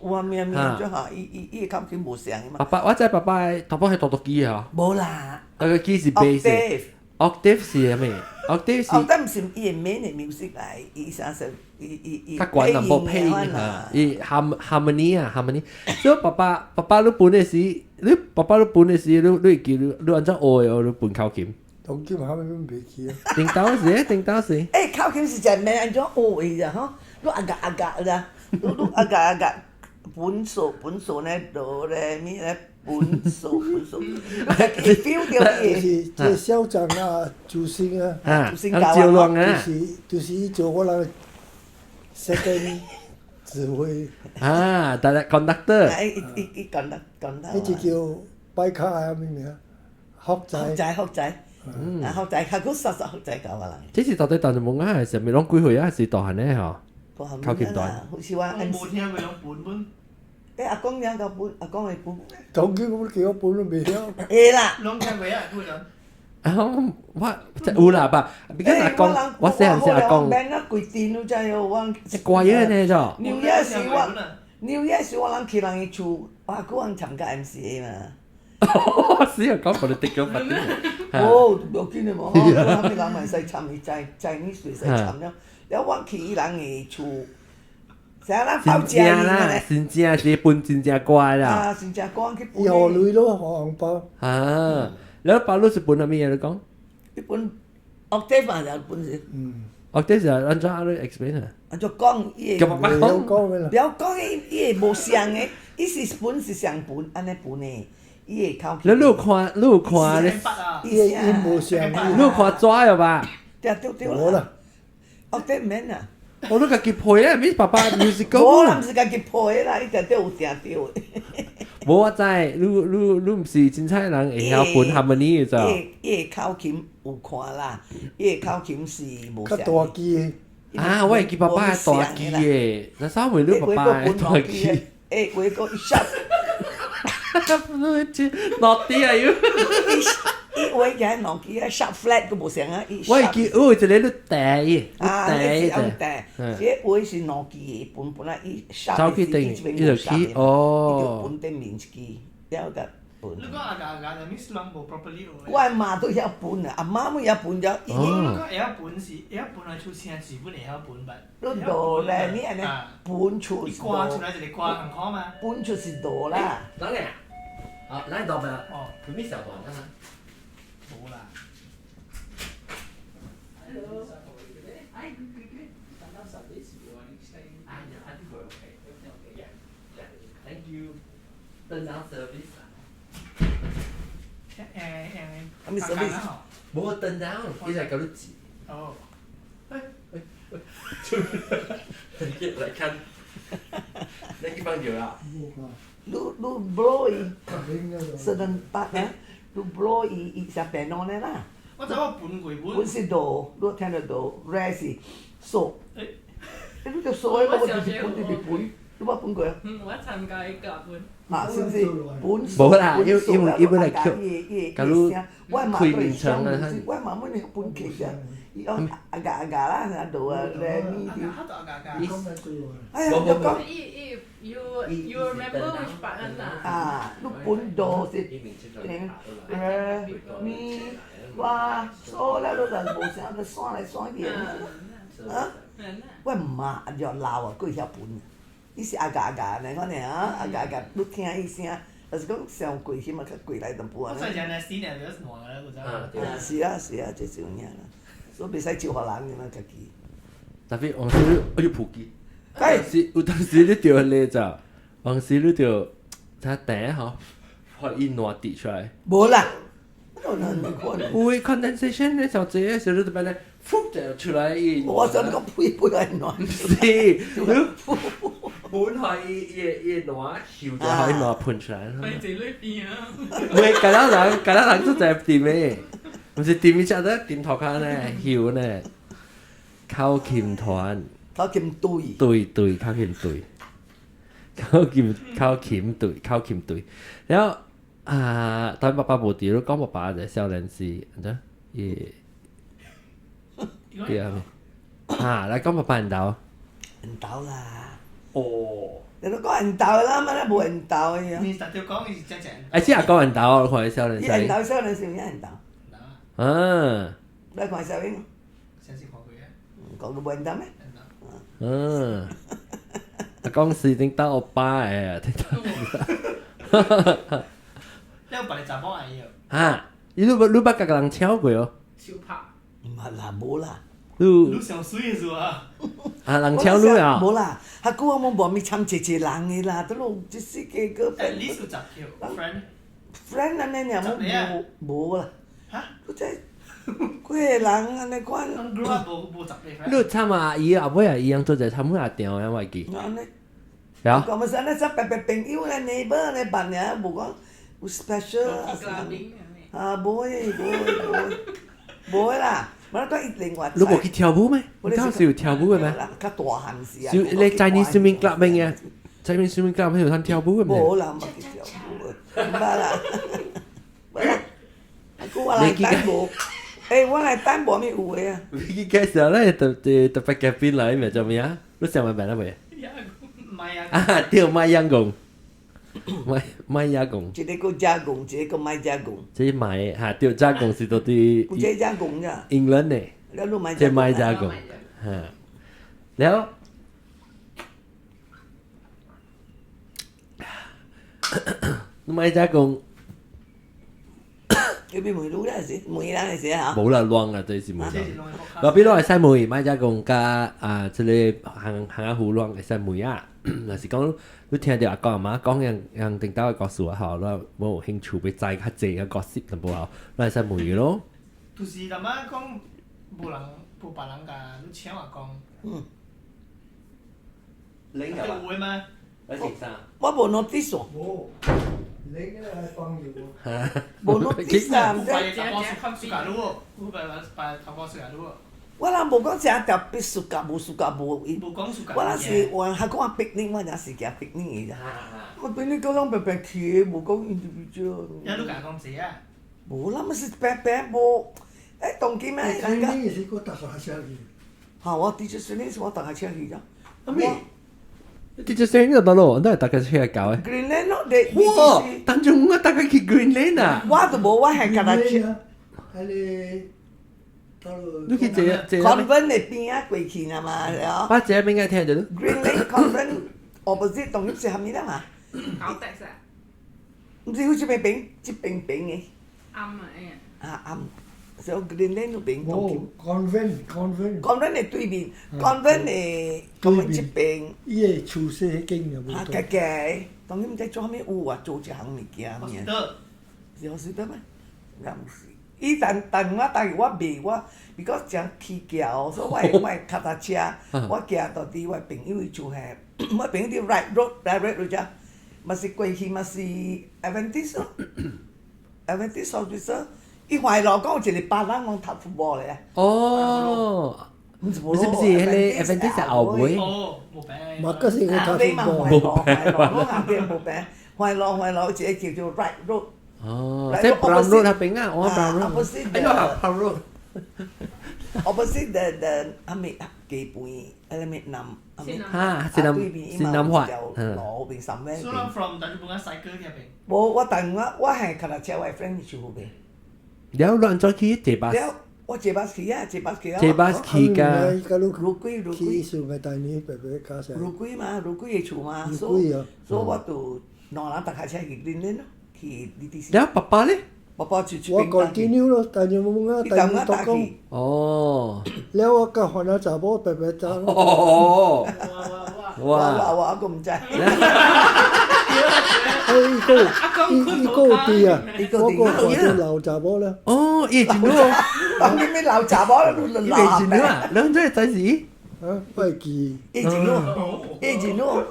有啊咩咩就嚇，伊伊伊的口琴無相的嘛。
爸爸，我知爸爸爸爸係獨獨機啊。
無啦。
嗰個機是 bass。octave 是啥物？octave 是。
octave 毋是伊的 main 的 music 來，伊啥說，伊伊伊。
較懸淡薄配音嚇，伊 harmony 啊 harmony。所以爸爸爸爸你分的時，你爸爸你分的時，你你會記你你按怎學的？你分口琴。
當今後面袂記啊。
頂當時，頂當時。
欸，口琴是真免按怎學的咋吼？你阿夾阿夾啦，你你阿夾阿夾，分數分數呢，哆來咪來分數分數，你家己 feel 著伊。
就是這個校長啊，主席啊，
主席教我啊，
就是就是伊做我人 second 指揮。
啊，但係 conductor。
伊伊伊 conductor conductor。
彼個叫擺卡啊，啥物名？福仔。
福仔福仔。啊，福仔較閣實實福仔教我人。
這是到底當陣冇啊？係咪攏幾歲啊？是大漢的吼？口琴段。
好似我。
我無聽過攏分本。
欸，阿公兩個分，阿公會分。
當今我叫我分都袂曉。
會啦。
攏聽過啊，有人。
啊，我有啦吧？別阿公，我細漢時阿公。
免啊，規陣你知哦，我。
怪嘢呢就。
紐約時我，紐約時我人去人伊厝，我閣人參加 MCA 嘛。
死啊！講我哋滴咗佛啲。
哦，無要緊的無，吼，啥物人嘛會使參，伊知知你隨使參了。了我去伊人的厝，啥咱泡食
啦，真正是分真正乖啦。
啊，真正乖去分。
伊予鐳咯，紅包。
啊，了包你是分啥物啊？你講？
伊分，octave 嘛，就分是。
octave 是按怎你 explain 啊？
按怎講伊會？
講。
不要講伊，伊會無相的，伊是分是相分，按呢分的。伊會口
你有看，你有看咧？
伊的音無相。
你有看紙了吧？
對對對。
無啦。
哦，對免啦。
我你家己配啊？咪爸爸 musical。
無啦，毋是家己配啦，伊定定有定著的。
無我知，你你你毋是凊彩人會曉分 harmony 的咋？
伊伊的口琴有看啦，伊的口琴是無。
較大支
的。啊，我會記爸爸係大支的，那啥會你爸爸係大支？
欸，話個伊 sharp。
落啲啊要！
伊話起來兩支啊，sharp flat 閣無相啊，伊。
我會記，我有一個你彈，
啊，
你
彈彈，這話是兩支的，本本來伊 sharp
走去頂，伊就去哦，
伊就分頂面一支，了個分。
你講阿家阿家，你是攏無 properly 學。
我媽都曉分啊，阿媽嘛也分了。
你講會曉分是會曉分來出聲，是本會曉分吧？
你哆咧，你按呢分出是
歌出來一個歌共款嘛？
分出是哆啦。
哪裡啊？啊，哪裡哆咩？
哦，
佢咩小段啊？
無啦。
Hello.
Thank you. Turn down service.
誒誒，
咩 service？
無 turn down，伊就叫你擠。
哦。
喂喂喂，來看。你去放尿啦？
你你 blow 伊，certain part 啊，你 blow 伊，伊是變啷呢啦。
我知我分過本。
本是 do，你聽到 do，re 是 so。你就數的，我就是分就是分，你捌分過啊？
嗯，我參加一個分。
啊，是毋是？分
無啦，因因為因為來叫，假如開名稱啊，
我媽媽你分起啊，伊講阿嘎阿嘎啦，阿 do 啊re mi 啲。哎呀，就講。
You you remember which part 啊？
啊，你分 do 是 re mi fa so 了，你就無聲，你刷來刷去。啊？我媽就老啊，閣會曉分。伊是阿嘎阿嘎呢，我呢啊，阿嘎阿嘎，你聽伊聲，就是講上過去嘛，較過來淡薄仔。
我細隻呢，死年就是爛啦，古早。
啊，是啊是啊，這是有影啦，所以袂使招予人嘛，家己。
特別往時你，哎呦普及。是有當時你著咧就，往時你著，他第吼，予伊爛滴出來。
無啦。
有的 condensation 咧，小濟時你就變咧，呼就出來伊。
我想你講呸呸來爛。
毋是，你本來伊伊伊爛，笑就可以爛噴出來。
咪自裏邊啊！
喂，芥仔人，芥仔人都在掂的，毋是掂伊只得掂頭殼呢，笑呢，口琴團。
口琴隊。
對對，口琴隊。口琴口琴隊，口琴隊。然後啊，當爸爸無佇，你講爸爸就少年時，按怎？伊，對啊，啊，來講爸爸緣投。
緣投啦。
哦。
你都講緣投啦，嘛咧無緣投的啊。
你實條講伊是真正。
哎，這也講緣投，我看少年時。
緣投少年時有影緣投。
嗯。
來看小英。
先是看過啊。
講到無緣投咩？
嗯。阿公是頂到歐巴的，聽到。
你有別個查某愛伊哦？
啊！你你捌共人搶過哦？
手拍。
毋捌啦，無啦。
你
你上水的是啊？
啊，人搶你啊？
無啦，較久我攏無咪參濟濟人的啦，都攏這四個個。
欸，你是十個 friend？
friend 按呢爾，無無啦。
哈？
你這幾個人按呢款？
咱 group 啊，無無十個 friend。
你參阿姨後尾啊，伊樣做者參阿定啊，我會記。
按呢？
有。
講咪是按呢，只白白朋友咧，neighbor 咧，辦爾，無講有 special 啊。啊，無的，無的，無的，無的啦。我講伊另外。
你無去跳舞咩？你當時有跳舞的咩？
較大漢時啊。
你 Chinese swimming club 咩嘅？Chinese swimming club 有通跳舞的咩？
無啦，無去跳舞的，毋捌啦，無啦。我來等無，欸，我來等無咪有的啊。
你去介紹咧，特特特別嘉賓來咩做咩啊？你想問咩啦未？
麥啊！
啊，對，麥央公，麥麥亞公。
一個叫加公，一個叫麥加公。
這麥嚇，對，加公是到底。
有這加公咋？
英文呢？這麥加公，嚇。了，麥加公。
你變問你啦是，問人是嚇？
無啦，亂啦，這是問人。我比如會使問麥加公佮啊，這個行行啊胡亂會使問啊。若是講你聽著阿公阿媽講樣樣頂到的故事啊，吼，你無有興趣欲知較濟個 gossip 淡薄吼，你會使問伊咯。
就是阿媽講，無人無別人共你請阿公。
嗯。
你
有的嗎？
你是啥？
我無 notice 喎。
無，你個係幫助我。
無 notice 啊，毋知。我人無講啥特別暑假無暑假無伊，我若是換較講 picnic，我若是行 picnic 的咋。我 picnic 叫攏白白去的，無講 individual。
也你共講濟啊？
無啦，嘛是白白無，欸，當今仔人家。
你是閣搭下車去？
哈，我 teacher training 是我搭下車去咋。
阿咩？teacher training 就得咯，都係搭架車去搞的。
Greenland 咯，你
哇！當中我搭架去 Greenland 啊！
我都無，我係家己車。
迄個。
你去坐坐。
Convent 的邊仔過去啦嘛，了。
我這邊應該聽著。
Greenland Convent opposite 當是蝦米啦嘛？
Caltex 啊？
毋是，有這邊邊，這邊邊的。
啱啊，哎呀。
啊啱，所以 Greenland 嗰邊。
無 convent convent。
Convent 的對面，convent 的 convent 這邊。
伊的厝勢彼間也無。
啊，家家，當然毋知做蝦米有啊，做這項物件。
是
是好是得咩？也毋是。伊但但我但是我袂我，because 誠起橋，所以我的跤踏車，我行到佇我朋友的厝嘿，我朋友佇 Wright Road Wright Road 遮，嘛是過去嘛是 Adventist 咯，Adventist Hospital，伊懷路講有一個別人講讀 football 咧。
哦，
毋是
不是不是，彼个 Adventist 後尾。
哦，無病。
嘛，閣是個讀
你嘛
football。
懷路懷路，攏後邊無病，懷路懷路有一個叫做 Wright Road。
哦，即係 Brown Road 那邊啊，我 Brown Road。
Opposite
哎呀，Brown Road。
Opposite the 啥物雞飯，彼个物南，啥物？
哈，是南是南華。
路邊三邊。
所以 from 大埔公cycle 嗰邊。
無，我但我我係跤踏車，我 friend 厝邊。
了，亂再去坐巴士。
了，我坐巴士啊，坐巴士啊。
坐巴士去㗎。
如歸如歸。
去想嘅大年白白加上。
如歸嘛，如歸的厝嘛，
如歸啊。
所以我就兩人踏跤車去練練咯，去 DTC。
了，爸爸咧？
爸爸就
我 continue 咯，但係冇啊，但係讀工。
哦。
了我甲番仔查某白白走。
哦。
哇！我我我唔知。
哎，伊個伊伊個有佇啊，我個看到老查某啦。
哦，伊真好。
當你咩老查某，你
伊未真好啊？兩隻仔是？
啊，我會記。
伊真好，伊真好。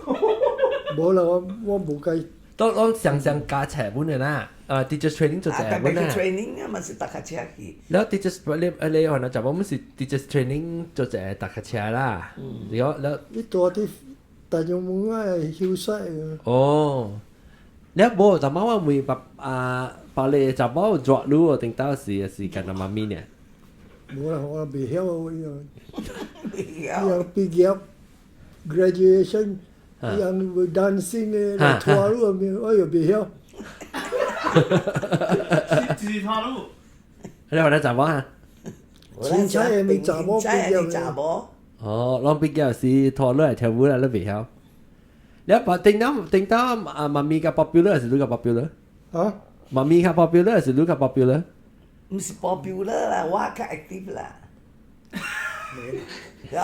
無啦，我無計。
都攏常常加冊本的啦，teacher training 做者本啦。
training 啊，嘛是踏跤車去。
了 teacher 你你可能就講是 teacher training 做者踏跤車啦。了了。
你住佇大眾門仔休息。
哦，了無，就媽我問爸啊，爸你就某抓路頂到時是跟阿媽咪呢？
無啦，我袂曉伊樣。
袂
曉。伊樣畢業 graduation。伊人有 dancing 的來拖路面，我又袂曉。
是拖路。
你話你查某啊？
凊彩的咪查某畢業
查某。
哦，攏畢業是拖路來跳舞啦，你袂曉。你爸頂到頂到啊，媽咪較 popular 還是你較 popular？
啊？
媽咪較 popular 還是你較 popular？
毋是 popular 啦，我較 active 啦。對。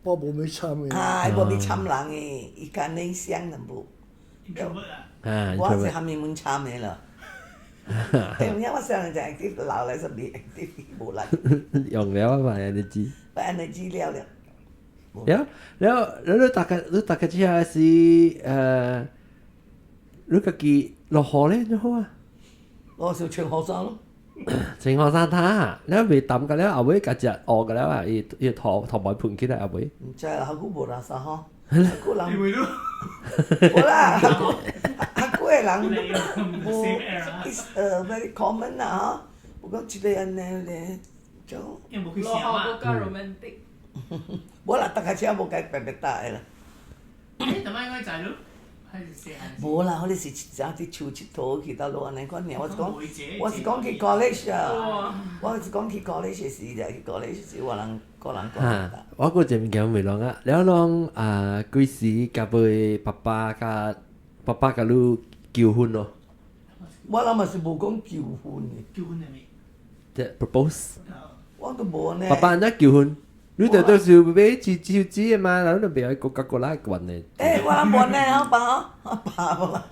我無咩參的。
啊，伊無咩參人的，伊較內向淡薄。
啊，
我是蝦米物參的啦。因為我細漢就 active，老來就未 active，無力。
用了嘛，energy。
把 energy 了了。
了了，你大概你大概這下是你家己落雨咧就好啊。
我是穿學生咯。
穿學生他，你未抌個了，後尾家只學個了啊！伊伊頭頭尾盤起來後尾。
毋知啦，較久無垃圾吼，較久人。無啦，較久較久的人無，is very common 啦吼。有講這個按呢咧，就。
落雨
無夠 romantic。
無啦，踏跤車無共白白搭的啦。
欸，怎麼應該知咯？
無啦，我咧是早佇厝𨑨迌去到落按呢款爾，我是講，我是講去 college 啊，我是講去 college 時就去 college 時，我人個人講。
我個一物件袂攏啊，了攏啊幾時甲尾爸爸佮爸爸佮你求婚咯？
我諗嘛是無講求婚的。
求婚係咩？
即 propose。
我都無呢。
爸爸按怎求婚？你就都是買手手指的嘛，然後你袂愛國家國來管的。
欸，我諗無呢，我爸，我爸無啦。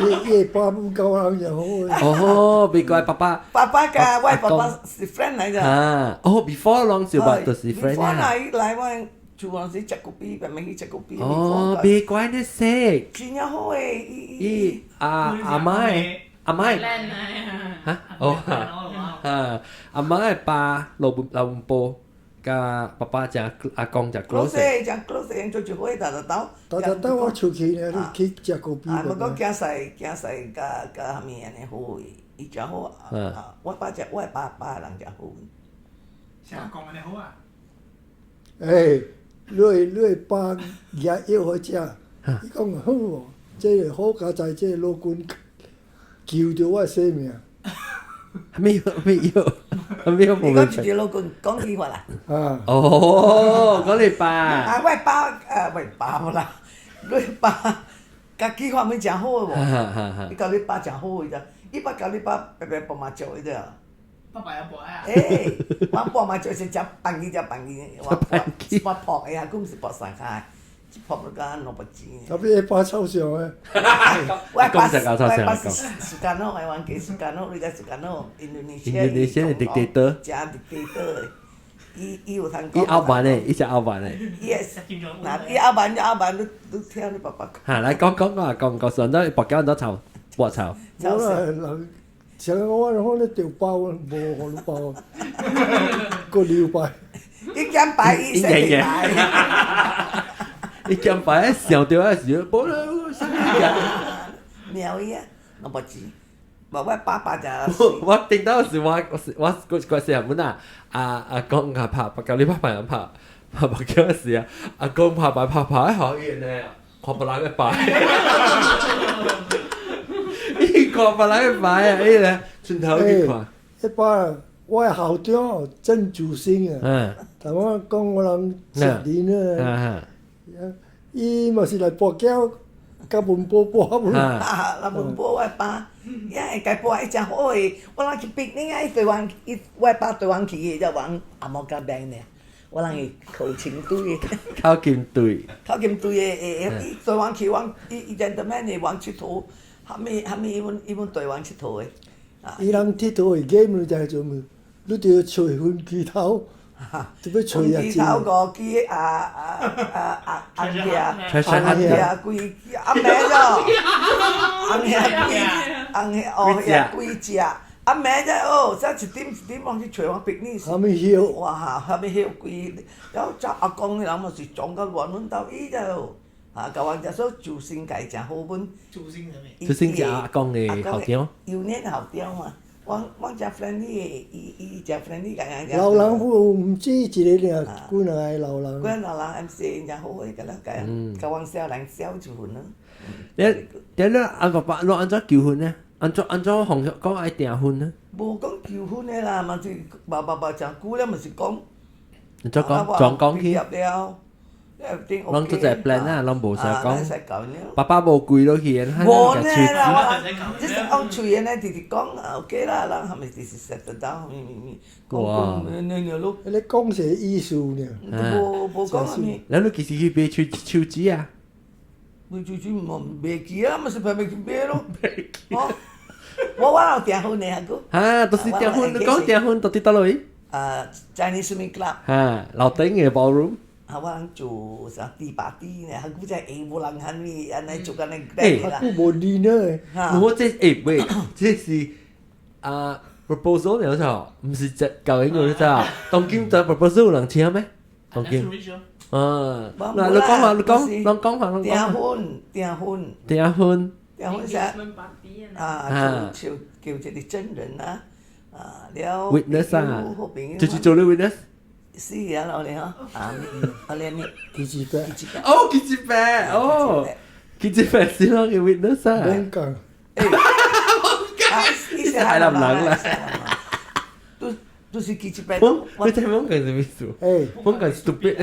伊伊爸母教人就好。
哦，別怪爸爸。
爸爸佮我爸爸是 friend 來的。
啊，哦，before 攏就話就是 friend 啊。
before 來來我厝陣時食咖啡，慢慢去食咖啡。
哦，別怪你識。
真正好的，
伊阿阿媽的阿媽的。嚇？哦，啊，阿媽的爸老老婆。佮爸爸誠阿公誠
close，誠 close，做一伙逐逐鬥。
逐逐鬥我出去呢，你去食咖啡。
啊，毋過囝婿囝婿佮佮啥物按呢好，伊誠好啊！我爸誠，我爸爸人誠好。
像阿公按呢好啊？
欸，你爸舉藥予食，伊講好哦，這個好佳哉，這個老君救著我性命。
沒有沒有沒有。
你講一個老君講句話啦。
啊。
哦，講你爸。
啊，我爸我爸無啦，你爸家己看物誠好無？你佮你爸誠好伊只，伊爸佮你爸白白搏麻將伊只。
爸爸有搏啊？
欸，我搏麻將是食飯去食飯去，我我搏撲的啊，佮毋是搏三跤。一鋪就敢200錢。
特別一把抽上的。
我
講就搞錯
我爸是時間咯，台灣加時間咯，你知時間咯，印度尼西亞。
印度尼西亞 dictator。
真 dictator 的，伊伊有通講。
伊後辦的，伊是後辦的。
伊會，若伊後辦就後辦，你你聽你爸爸講。
嚇，來講講講講講，上到博交很多吵，博吵。
無啦，人像我我咧著包，無予你包，閣留牌。
伊減牌，伊說袂牌。
伊減牌，想著啊時，無啦，啥物件？
喵伊啊，200錢。無我爸爸就。
我聽到是我我我我細漢本啊，阿阿公啊拍，教你拍牌人拍，拍博交時啊，阿公拍牌拍牌可以呢，看別人的牌。伊看別人的牌啊，伊咧轉頭去看。
彼擺我的校長曾祖興啊，同我講我人識人啊，伊嘛是來博交，佮文波波無。
啊，來文波我爸，伊會共播伊誠好的，我人去逼你啊！伊台灣，伊我爸台灣去的，才往阿摩甲邊呢。我人會考琴隊的。
考琴隊。
考琴隊的，伊台灣去往，伊伊前頭面的往𨑨迌，蝦米蝦米，伊阮伊阮台灣𨑨迌的。
伊人𨑨迌會 game 你知做無？你著揣分機頭，特別揣
分機頭五支啊啊啊啊紅額，紅額幾啊暝咗，紅額幾紅額烏額幾隻，啊暝咗哦，才一點一點往去揣我逼你。
蝦米葉？
哇！蝦米葉規，了後阿公彼人嘛是撞甲亂阮兜，伊就啊，共阮食說周生家誠好阮。
周生啥物？
周生是阿公的校長。
幼年校長嘛。我我誠 friendly 的，伊伊誠 friendly 共人。
老人府毋止一個爾，幾兩個老人。
幾個老人 MC 𪜶誠好個，共咱共共阮小人小一份咯。
你你你阿爸爸，你按怎求婚呢？按怎按怎方講愛訂婚呢？
無講求婚的啦，嘛是爸爸爸誠久了，嘛是講。
按怎講？轉講去。攏做一個 plan 啊，攏無使講。爸爸無跪落去，
無呢啦，我這是用喙的呢，直直講啊，OK 啦，人係咪直直說得到？
哇！
你講是意思爾。
無無講啥物。
咱你幾時去買手手指啊？
買手指嘛袂記啊，嘛是排袂去買咯。我我有訂婚的還閣。
哈，都是訂婚，你講訂婚到底佗落去？
啊，Chinese Swimming Club。
哈，樓頂的 ballroom。
啊，我人做啥豬巴豬呢？還古在下無人喊你，按呢做按呢啦。
還無練呢？
我這欸喂，這是啊 proposal 了錯，毋是這舊年嗰隻。當今做 proposal 有人請咩？當今。啊，嗱，你講下，你講，你講下，你講。
訂婚，訂婚。
訂婚。
訂婚啥？啊，就叫一個證人啊，啊了。
Witness 啊，就是做你 witness。
死啊！老咧嗬，啊，我咧你，
幾支筆？
哦，幾支筆？哦，幾支筆是啷個 witness 啊？
免講。
你是海南人啦。
都都是幾支筆？
我你聽懵講什麼意思？
誒，
懵講 stupid。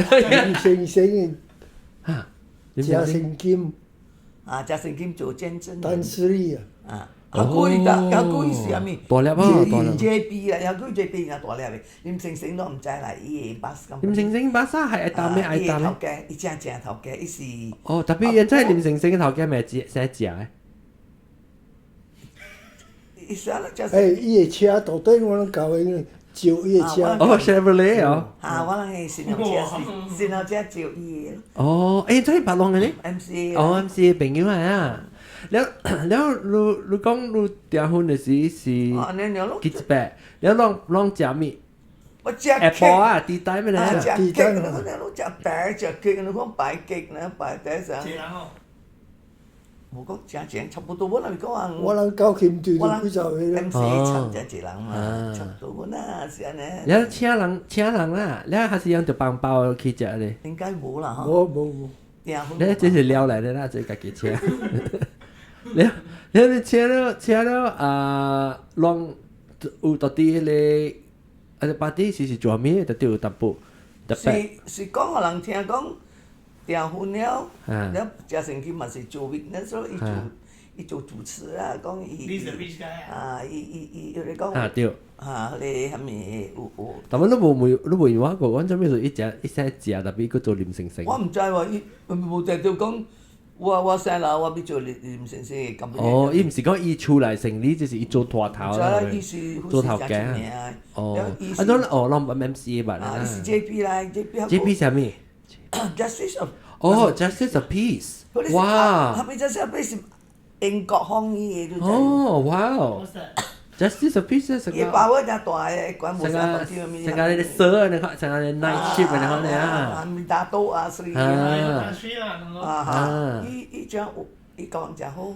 林先生，
嚇，
謝成金。
啊，謝成金做見證。
丹斯里啊。
啊。啊，古伊啊，古伊是啥物？
大粒啊，大粒。
J B 啦，抑古 J B 也大粒的，林星星都毋知啦，伊的巴士咁。
林星星巴士係愛擔咩？愛擔
咩？頭家，伊正正頭家，伊是。
哦，特別現在林星星頭家咪食食的。
伊啥啦？
欸，伊的車到底我攏舊的，照伊的車。
哦，Chevrolet 哦。
啊，我人的新娘車是新娘車照伊的。
哦，欸，這係白龍的呢
？M C。
哦，M C 朋友嚟啊。了了，你你講你訂婚的時是幾一百？了攏攏食物？
我食
下晡啊，地帶咩咧？
食雞，我講你食白食雞，你講白雞呢？白得啥？無講食錢差不多，我若是講啊。
我人搞琴隊就幾十個啦。
M C 差一人嘛，差不多啦，是按呢。
了請人請人啦，了還是用著幫包去食咧？
應該無啦，
無無無。
你這是料來的啦，這家己請。了了你請了請了啊，攏有到底彼個啊，party 是是做咩？到底有淡薄特別。
是是講予人聽講訂婚了，了謝成金嘛是做 witness 咯，伊做伊做主持啊，講伊啊，伊伊伊伊咧講。
啊對。
嚇，迄個啥物有有。
但係你無問，你問我個，阮做咩事一食一使食，特別閣做林先生。
我毋知喎，伊無定著講，我細佬我欲做林林先生的感覺。
哦，伊毋是講伊厝內生理，就是伊做大頭
啦。伊是
做頭家。哦，啊，攏哦，攏 MCA 吧？
啊，伊是 JP 啦，JP。
JP 啥物
？Justice of。
哦，Justice of Peace。哇！
後面 Justice of Peace 是英國放伊的。
哦，哇哦！Justice of Peace
伊把握誠大个，管無啥東西
物。成個你蛇，你看，成個你 night shift，你看你啊。
啊，打刀啊，所以。
啊。
啊哈！伊伊真有，伊講誠好，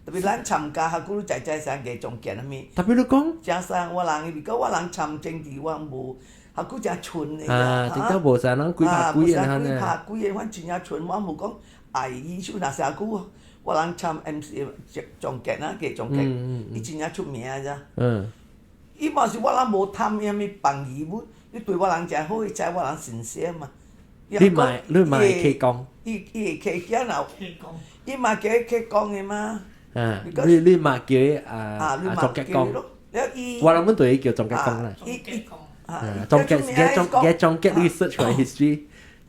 特別咱參加，較久在在啥個總結啥物。
特別你講。
誠使我人，如果我人參政治，我無，較久誠純的。
啊，真正無啥人幾拍幾啊，
幾拍幾個，反正真純，我無講愛伊手，若是較久。我人參 MC 總結啊，加總結，伊真正出名咋。伊嘛是我人無貪伊啥物放義務，你對我人誠好，伊知我人信息嘛。
你嘛你嘛會去講？
伊伊會客囝若，伊嘛叫伊去講的嘛。
啊，你你嘛叫伊啊啊總結講。我人阮對伊叫總結講啦。
伊伊
啊，總結嘅總嘅總結 research 過 history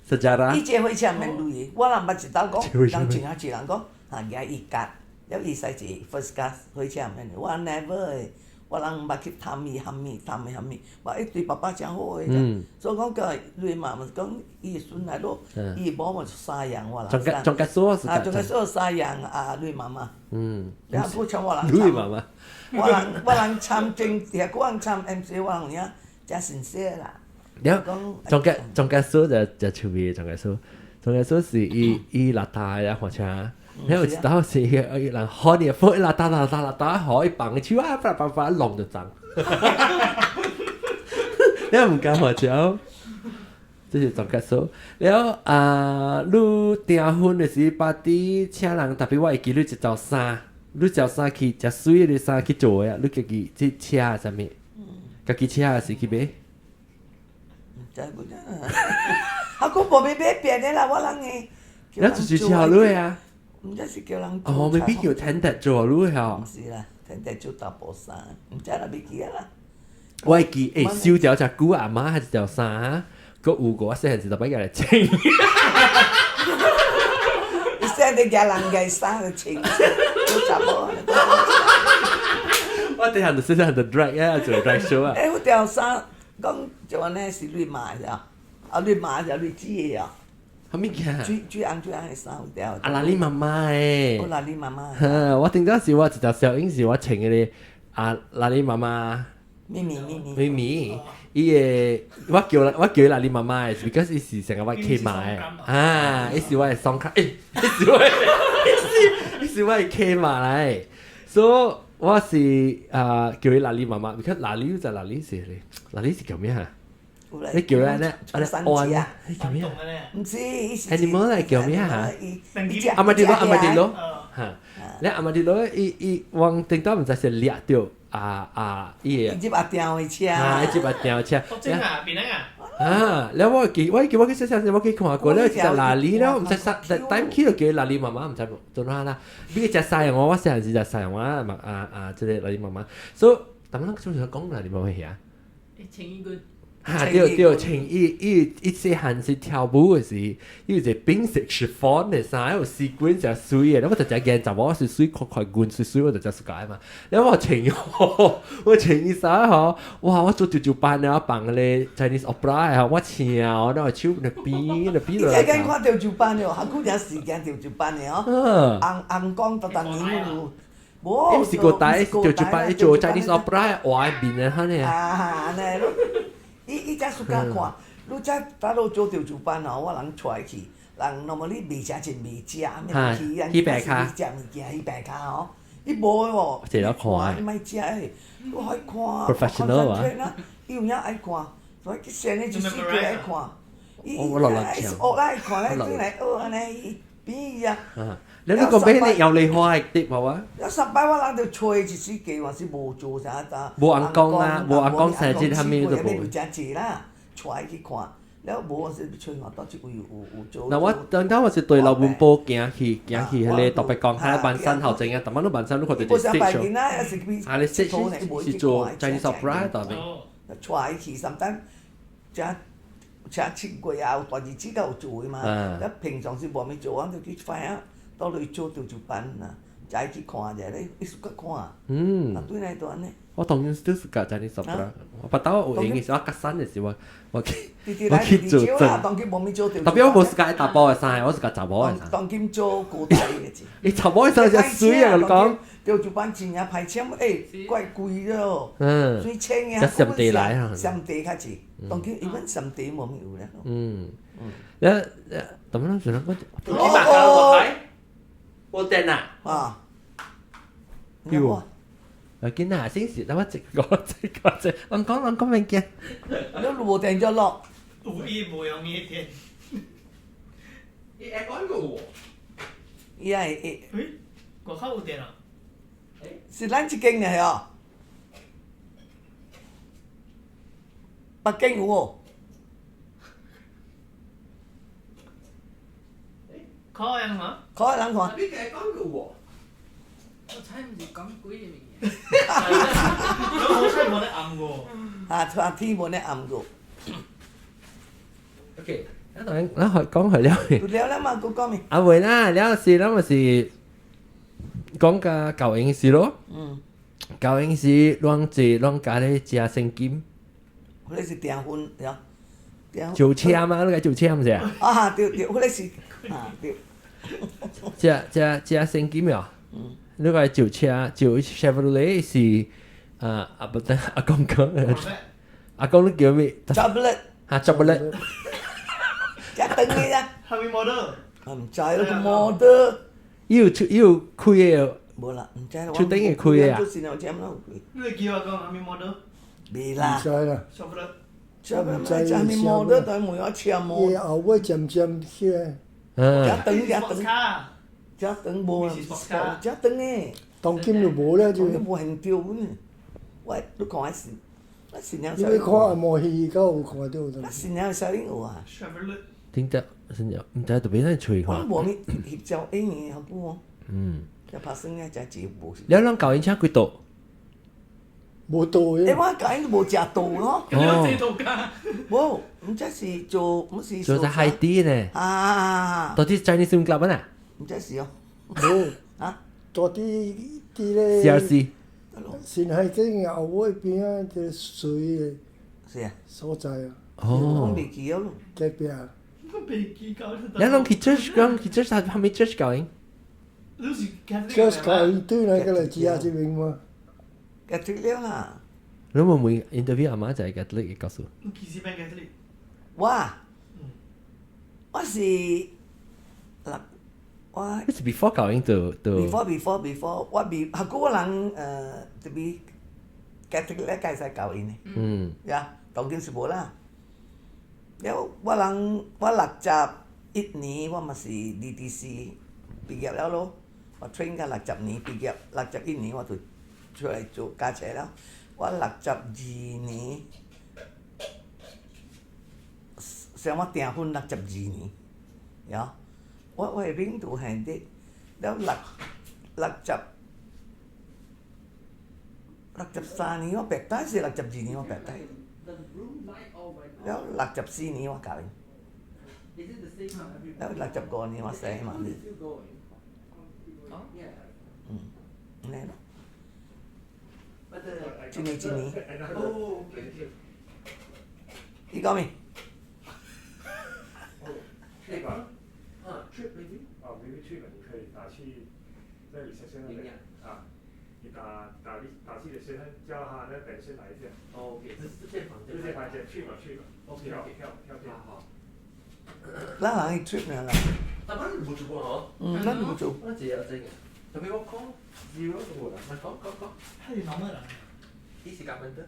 sejarah。
伊坐火車免鐳的，我人捌一道講，人真正濟人講。啊，舉伊甲，了伊使坐 first class 火車免，我 never 的，我人毋捌去貪伊蝦米，貪伊蝦米，我伊對爸爸誠好的，所以講甲你媽嘛是講伊的孫來咯，伊的某嘛是三樣我人。
總結總結說是。
啊，總結說三樣啊，你媽媽。了閣像我人。
你媽媽。
我人我人參政治，我人參 MC，我人有影誠信息啦。
了，總結總結說就就趣味，總結說，總結說是伊伊邋遢呀，火車。你有一道是人看你風一邋遢邋遢邋遢，可以放個手啊，叭叭叭弄就髒。你毋敢火車，這是總結說。了啊，你訂婚的時 party 請人，特別我會記你一套衫，你一套衫去誠媠的衫去做的，你家己去車啥物？家己車還是去買？
毋知無知。啊，佫無欲買變的啦，我人的。
你就是車予你啊？
毋知是叫人
哦，未必叫天德做你吼。
毋是啦，天德做查埔衫，毋知啦，袂記啊啦。
我會記，欸，燒掉隻久阿媽還是條衫，閣有個我細漢時就擺來穿。
你細漢舉人家衫就穿，做查某。
我底下就細漢就 drag 啊，做 drag show 啊。
欸，有條衫講就按呢是你買的啊？啊，你買的你織的啊？
啥物件？
水水紅水紅的衫有條。
啊，那你媽媽的。
哦，那你媽媽。
我頂早時我一條小影是我穿迄個啊，那你媽媽。
咪咪咪咪。
咪咪，伊個我叫我叫伊那你媽媽的，because 伊是成個我契媽的。啊，伊是我的雙卡，欸，伊是我的，伊是伊是我的契媽來，所以我是啊叫伊那你媽媽，because 那你就那你是咧，那你是叫咩啊？你叫咧咧，啊咧安，你叫咩啊？
毋是，animal
嚟叫咩啊？阿瑪迪羅，阿瑪迪羅，嚇！你阿瑪迪羅，伊伊往頂到毋知是掠著啊啊！伊個
伊接阿定的車，
啊，伊接阿定的車。
真啊，邊啊？
啊！了我記，我記我記細細時我去看過，了一隻喇哩了，毋知啥，time 去就叫喇哩媽媽，毋知做哪啦。你食西洋我，我細漢時食西洋我嘛啊啊！這個喇哩媽媽，所以，當咱做啥講喇哩媽媽遐？
請一個。
哈對對，穿伊伊伊細漢時跳舞的時，伊有一個變色是粉的衫，有絲管誠媠的，我就誠見查某是媠，看看阮媠媠，我就誠 suka 嘛。了我穿我穿伊衫吼，哇！我做潮州班了，放個 Chinese opera 的吼，我穿哦，那手那邊那邊
你這間看潮州班的哦，較久點時間潮州班的哦。紅紅光逐逐年有。無，
伊毋是古代潮州班，伊做 Chinese opera 畫面的哈呢。
啊，按呢咯。伊伊才 suka 看，你才早落做潮州班吼，我人帶去，人 normally 賣食真袂食，咩去人
去白跤，
食物件去白跤吼，伊無的喎，
坐咧看，
伊莫食的，我愛看
，professional 啊，
伊有影愛看，所以去先的一世界愛看，伊
我落落
伊是學來看，來轉來學按呢，伊變伊啊。
你你講俾你有梨花的啲冇啊？
了十擺我人就揣一世界，嘛是無做啥呾。
無人講啦，無人講細節，啥物都無。
就誠濟啦，揣去看，了無我是吹我到這位有做。
嗱，我當當我是對老本埔行去行去彼個特別講，喺萬山頭前啊，逐擺你萬山你看到一個 stage，啊，你 stage 是做 Chinese opera 特別。
帶伊去，三等，請請七月啊，有大日子才有做的嘛。了平常時無物做，我就去 find 啊，倒落去做就班啦，才去看者咧，伊暑較看。啊，對來就按呢。
我當然都是教 Chinese opera，我捌到有閒的時候，我較散的時候，我去做真。特別我無是教查埔的衫，我是教查某的衫。
當今做古代的字。
伊查某的衫真媠啊！我講。
吊酒班真正歹簽，欸，怪貴咯。水清啊。
才上地來啊。
上地較濟，當今一般上地無物有啦。
了，怎麼攏是講？哦，無電啊！
啊。
有。啊！見啊，先時等我一個一個一，我講我講物件。
你無電就落。
有伊無用伊電。
伊會講過喎。
伊愛會。
欸？外口有電啊？
是咱這間的哦。北京有無？
可愛嗎？
可愛人看。
你家講過喎。
我猜毋是講鬼的物件。
好彩無咧暗過。
啊，天無咧暗過。
OK，咱當咱講去了。
了了嘛，閣講咩？
啊未啦，了是咱咪是講甲舊應時咯。舊應時，攏坐攏共咧食現金。
彼個是訂婚對。
酒車嘛，你個酒車毋是啊？
啊對對，彼個是啊對。
食食食現金哦。你個酒車酒 Chevrolet 是啊啊不對，阿公講，阿公你叫咩
？Chevrolet。
嚇 Chevrolet。
食長的啦。
啥物 model？
毋知咯，個 model。
伊有出伊有開的。
無啦，毋知。
出頂會開的啊。
你會記我講啥物 model？
未啦。
毋知啦。
Chevrolet。
唔知啥物 model，但問我車模。
伊後尾漸漸起來。
嗯。
食長食長。食長無啦，食長的。
當今就無了就。
無現著阮，我你看我是，我新娘。
你看阿摩戲，敢有看著？
我新娘小囡有啊。
聽得新娘，毋知特別咱吹看。
我無咪翕照影的好久哦。才拍算啊，才錢無。
你攏教𪜶車幾度？
無度的。
欸，我教𪜶無食道咯。
哦。
無，毋知是做，毋是
做在海底呢。
啊。
到底 Chinese Swim Club 啊？
毋知是哦。
無。
啊？
到底佇咧。
CRC。
新海景後尾邊仔一個水的。
是啊。
所在啊。
哦。
我袂記咯。
隔壁。
你攏去 church 講去 church，啥物 church 教𪜶？
church 教𪜶對來過來食這邊嗎？
Catholic 了啦。
你會唔會 interview 阿媽就係 Catholic 嘅告訴？
你幾時變 Catholic？
我，我是，六，我。
你是 before 教𪜶就就。
Before before before，我未，學過我人特別 Catholic 咧，會使教𪜶的。呀，當今是無啦。了，我人我61年，我嘛是 DTC 畢業了咯。我 train 到60年畢業，61年我就出來做駕車了。我62年，像我訂婚62年，呀，我的名字還佇了六六十63年我 baptize 是62年我 baptize，了64年我教𪜶，了65年我生嘛。按呢咯。一年一年。你講咩？
啊，trip maybe 啊，maybe trip 你可以打去在 reception 那邊啊，你打去 reception 叫他那等先來一下。
哦，OK，這是這間房間。
這間房間去吧去吧。
OK，
跳跳跳跳。
好。
咱人去 trip 爾啦。
但咱無做過嗬。
嗯，咱無做。
咱一個真嘅，特別我講 zero 都無啦，咪講講講。
他是哪麼人？
伊是夾門的。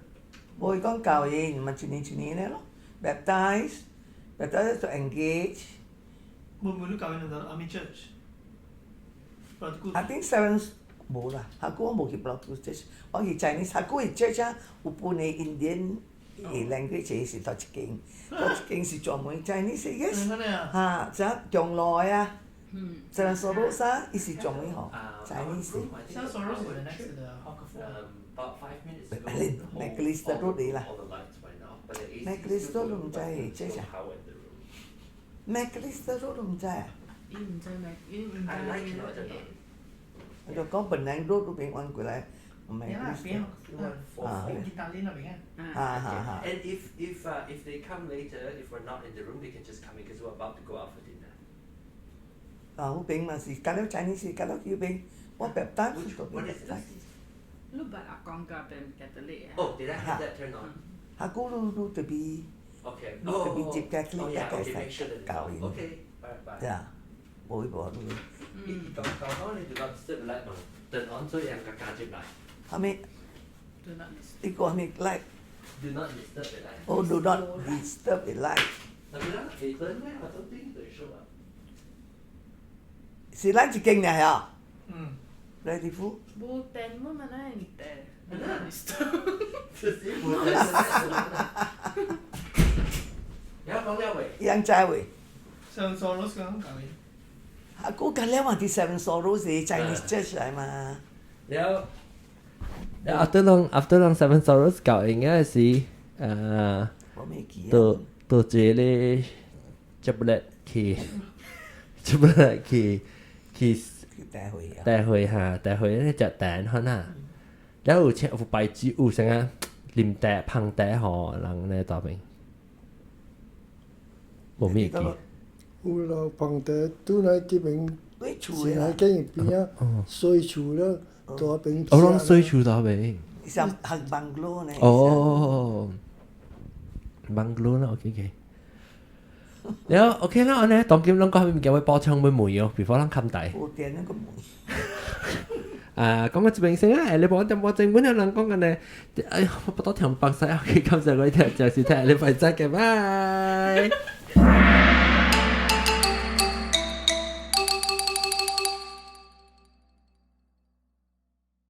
無伊講教𪜶，嘛一年一年咧咯，baptize，baptize 就 engage。
無無你教𪜶就阿咪 church。
I think seven 無啦，下久我無去 Baptist church，我去 Chinese，下久伊 church 啊有分的 Indian 伊 language 是佗一間，佗一間是專門 Chinese yes，哈，這中路的啊，Seven Sorrows 啊，伊是專門予 Chinese。
Seven Sorrows is next to the hawker food.
Macalister Road 嚟啦，Macalister 都毋知係這啥，Macalister Road 都毋知啊。
伊毋知咩，伊毋知。
我就講 Penang Road 嗰邊彎過來，唔係 Macalister。
啊，意大利那邊啊。
啊哈哈。
And if they come later, if we're not in the room, they can just come in because we're about to go out for dinner.
啊，嗰邊嘛是，隔了 Chinese，隔了嗰邊，我別單是嗰邊。
你捌阿公甲變 Catholic 啊
？Oh, did I have that turn on?
阿姑你你特別，
Okay.
你特別接 Catholic 一個使教因。
Okay. Bye bye.
對啊，無無你。
講講講，你 do not disturb light 嘛？turn on 所以人家加入來。
係咪？你講咩 light？
Do not disturb the light.
Oh, do not disturb the light.
特別啦，你turn 咩？我都聽對數啊。
是咱一間爾嚇。
嗯。
Ready 夫？
無電我嘛哪會電？Do not disturb。
就是無電。你講了未？
伊人知未？
Seven Sorrows 講講嘅。
啊，古近了嘛，佇 Seven Sorrows 是 Chinese church 來嘛。
了，了 after 攏 Seven Sorrows 搞應該是
我未記。
到到這個 Chevrolet 去 Chevrolet 去去
帶回啊！
帶回嚇，帶回咧食蛋可能。了有請有白酒，有啥啊？啉茶、捧茶予人咧大邊。無咩記。
有啦，捧茶拄來這邊，是來間邊仔水厝了，大邊。
哦，攏水厝大邊。
像學 bungalow 呢。
哦，bungalow 啦，OK OK。了 OK 啦，按呢當今攏講物件欲補充欲問哦，before 咱冚台。
無電那個問。
啊，講到這邊先啊，你無點我正本有人講緊呢，哎呀，我不多聽北西，OK，感謝各位聽，就是聽禮拜再見，拜。